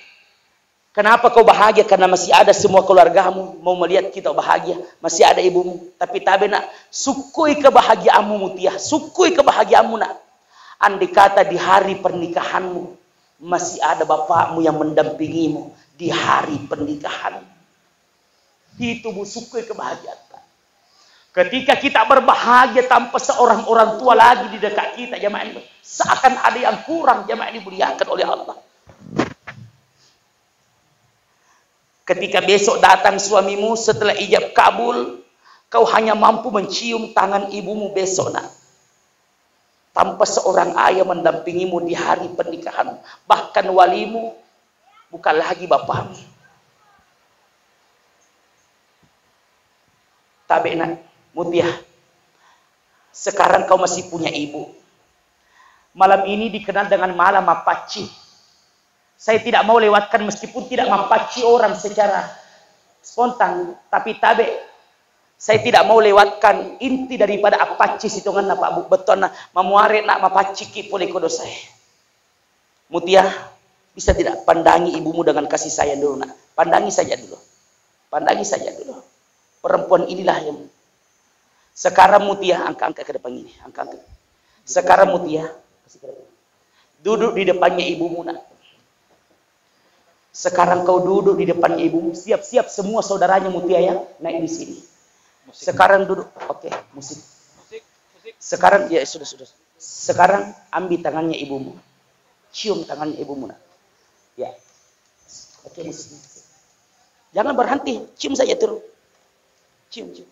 Kenapa kau bahagia? Karena masih ada semua keluargamu mau melihat kita bahagia. Masih ada ibumu. Tapi tabe', nak, sukkui kebahagiaanmu, Mutia. Sukkui kebahagiaanmu, nak. Andai kata di hari pernikahanmu masih ada bapakmu yang mendampingimu di hari pernikahanmu. Itu, Bu, sukkui kebahagiaan. Ketika kita berbahagia tanpa seorang orang tua lagi di dekat kita, jamaah ini, seakan ada yang kurang, jamaah ini dimuliakan oleh Allah. Ketika besok datang suamimu setelah ijab kabul, kau hanya mampu mencium tangan ibumu besok, nak. Tanpa seorang ayah mendampingimu di hari pernikahan, bahkan walimu bukan lagi bapakmu. Tabe', nak, Mutia. Sekarang kau masih punya ibu. Malam ini dikenal dengan malam mappacci. Saya tidak mau lewatkan meskipun tidak mappacci orang secara spontan, tapi tabe', saya tidak mau lewatkan inti daripada appacci sitongenna, Pak, Bu, bettuanna mamuare, nak, mapacciki pole ko dosae. Mutia, bisa tidak pandangi ibumu dengan kasih sayang dulu, nak? Pandangi saja dulu. Pandangi saja dulu. Perempuan inilah yang sekarang, Mutia, angkat-angkat ke depan ini, angkat-angkat. Sekarang, Mutia, duduk di depannya ibumu, nak. Sekarang kau duduk di depannya ibumu, siap-siap semua saudaranya, Mutia, ya, naik di sini. Sekarang duduk, oke, musik. Sekarang, ya, sudah, sudah. Sekarang ambil tangannya ibumu. Cium tangannya ibumu, nak. Ya. Oke, musik, musik. Jangan berhenti, cium saja terus. Cium, cium.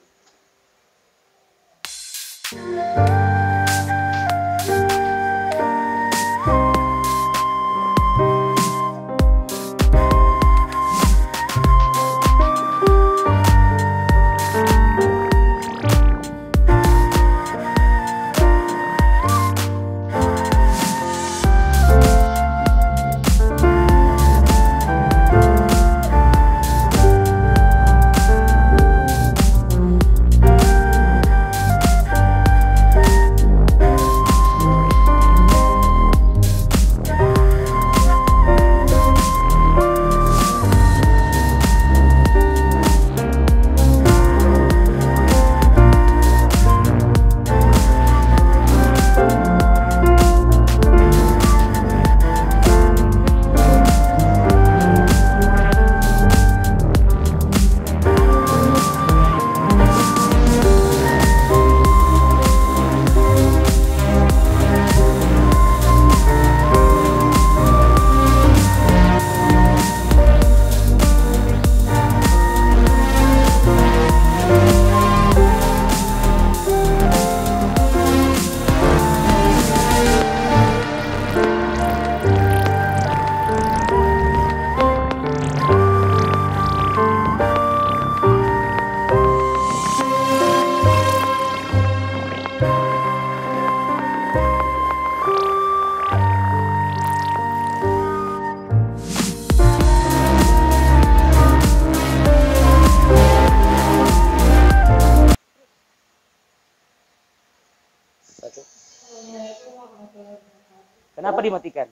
Dimatikan.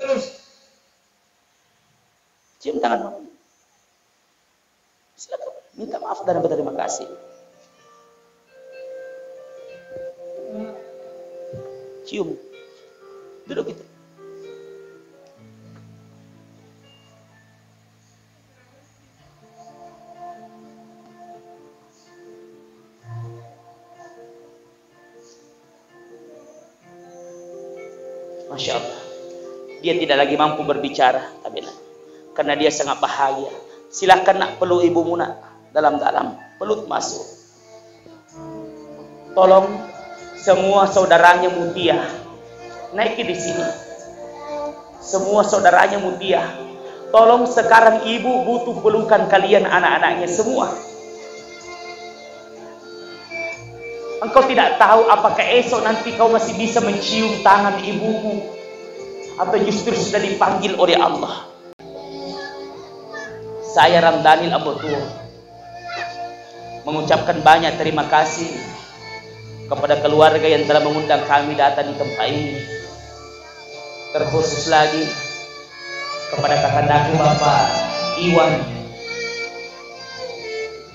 Terus. Cium tangan mama. Silakan. Minta maaf dan berterima kasih. Cium. Duduk itu. Masya Allah. Dia tidak lagi mampu berbicara, tapi nak, karena dia sangat bahagia. Silahkan nak, peluk ibumu nak, dalam-dalam, peluk masuk. Tolong semua saudaranya Mutia, naiki di sini. Semua saudaranya Mutia, tolong sekarang ibu butuh pelukan kalian anak-anaknya semua. Engkau tidak tahu apakah esok nanti kau masih bisa mencium tangan ibumu, atau justru sudah dipanggil oleh Allah. Saya Ramdanil Ambo Tuo mengucapkan banyak terima kasih kepada keluarga yang telah mengundang kami datang di tempat ini. Terkhusus lagi kepada kakandaku Bapak Iwan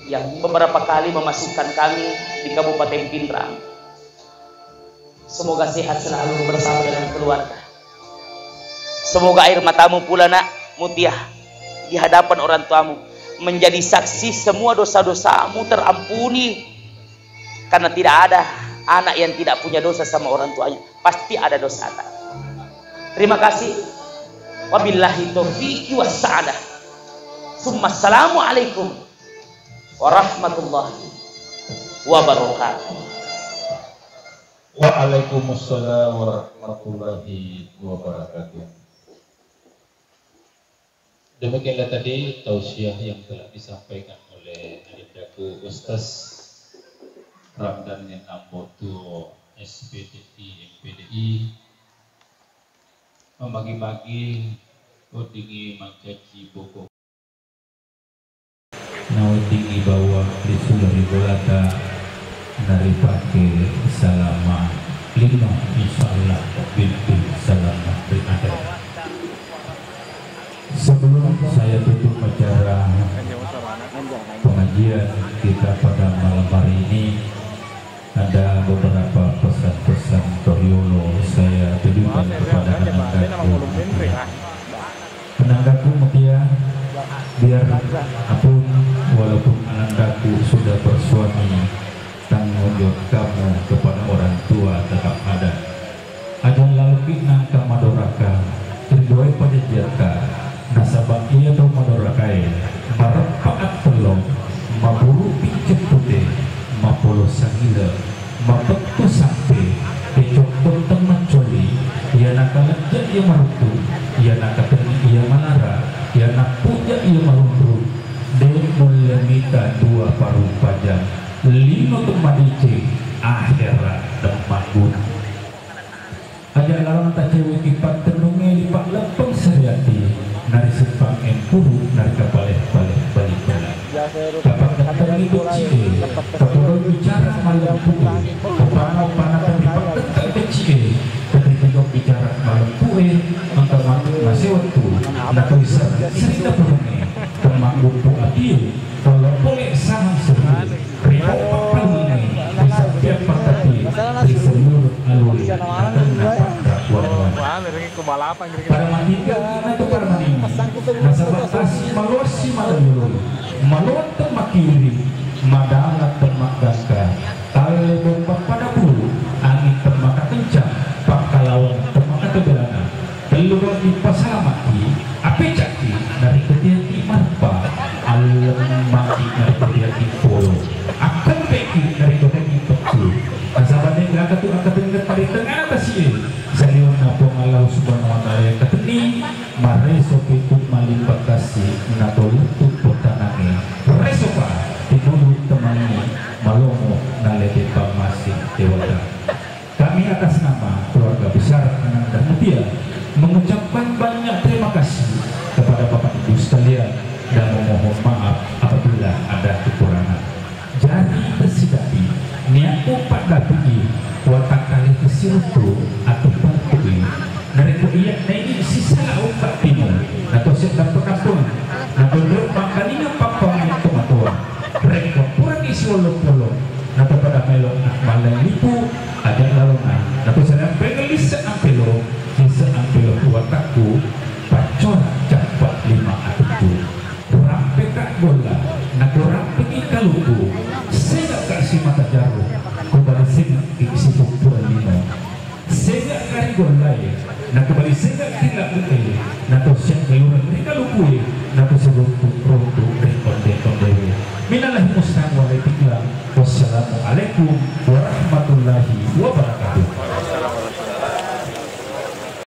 yang beberapa kali memasukkan kami di Kabupaten Pinrang. Semoga sehat selalu bersama dengan keluarga. Semoga air matamu pula nak, Mutia, di hadapan orang tuamu menjadi saksi semua dosa-dosamu terampuni. Karena tidak ada anak yang tidak punya dosa sama orang tuanya. Pasti ada dosa, nak. Terima kasih. Wabillahi taufiq wassa'adah. Summa assalamualaikum warahmatullahi wabarakatuh. Waalaikumsalam warahmatullahi wabarakatuh. Demikianlah tadi tausiah yang telah disampaikan oleh Adindaku Ustaz Ramdan Ambo Tuo, S P D I, M P D I, memagi-magi, weddingngi mancaji boko. Naweddingngi bawang risuleng ri bolata, naripake salama lima, insyaallah binti salama ri akhirat. Sebelum saya tutup acara pengajian kita pada malam hari ini, ada beberapa pesan-pesan Toriolo saya tujukan kepada anandaku. Anandaku Mutia, biar apun walaupun anandaku sudah bersuami, tanggung jawab kamu kepada orang tua tetap ada. Aja laloki nangka madoraka, riduai pajajiatta, nasaba iya tau madorakae, mareppa attello, maburu picceng pute, mapolo sangile, mapettu sappe, decokko temmaccoli, iya nakalejja iya maruttu, iya nakatenni iya malara, iya nappuja iya marunru, de mulle mita dua parumpajang, lino temmadeceng, akhera temmagguna. Aja laleng taceweki pattennungnge ri palleppeng sariati, nari simpang empuru, nari kapale-pale bali-bali. Tapakkatenni becci'e, tapodoi bicara malempu'e, upana-upana tapi pattette becci'e, tapi tidak bicara malempu'e, engka matu masewettu, natoi serri-serri napurangnge, temmagguppu atie, kalau pole sahang serri. Ri poppa palungnge, ri sappiang pattatie, ri seluruh alue, atenna paddakkuanna. Para matigga, inatu para manengngi. Nasaba tasi maloassi malajolo, maloang temmakkiwiri, madala temmaggangka, talle bomba pada bulu, anging temmakkakencang, pakkalawang temmakkatobelana. Tellu doang dippasalamaki, apecakki, narekko teaki mareppa, allemmaki, narekko teaki polo, akkempeki, narekko teaki pekku. Nasaba de gaga tu akkatengnge pada tengngana tasi'e, saliwenna Puang Allahu Subhanahu wa Ta'ala yakkatenni, maresoki tu mallimpakassi, nato lettu pottanangnge, resopa, tinulu temanni, malomo, nalete pammasing dewata. Kami atas nama keluarga besar Ananda Mutia mengucapkan banyak terima kasih kepada Bapak Ibu sekalian dan memohon maaf apabila ada kekurangan. Jari tessidapi niatku paddapi'i, watakkaleki siruttu atau pantui. Tilla kutte, nato siap melurang ri kalukue, nato sebuttu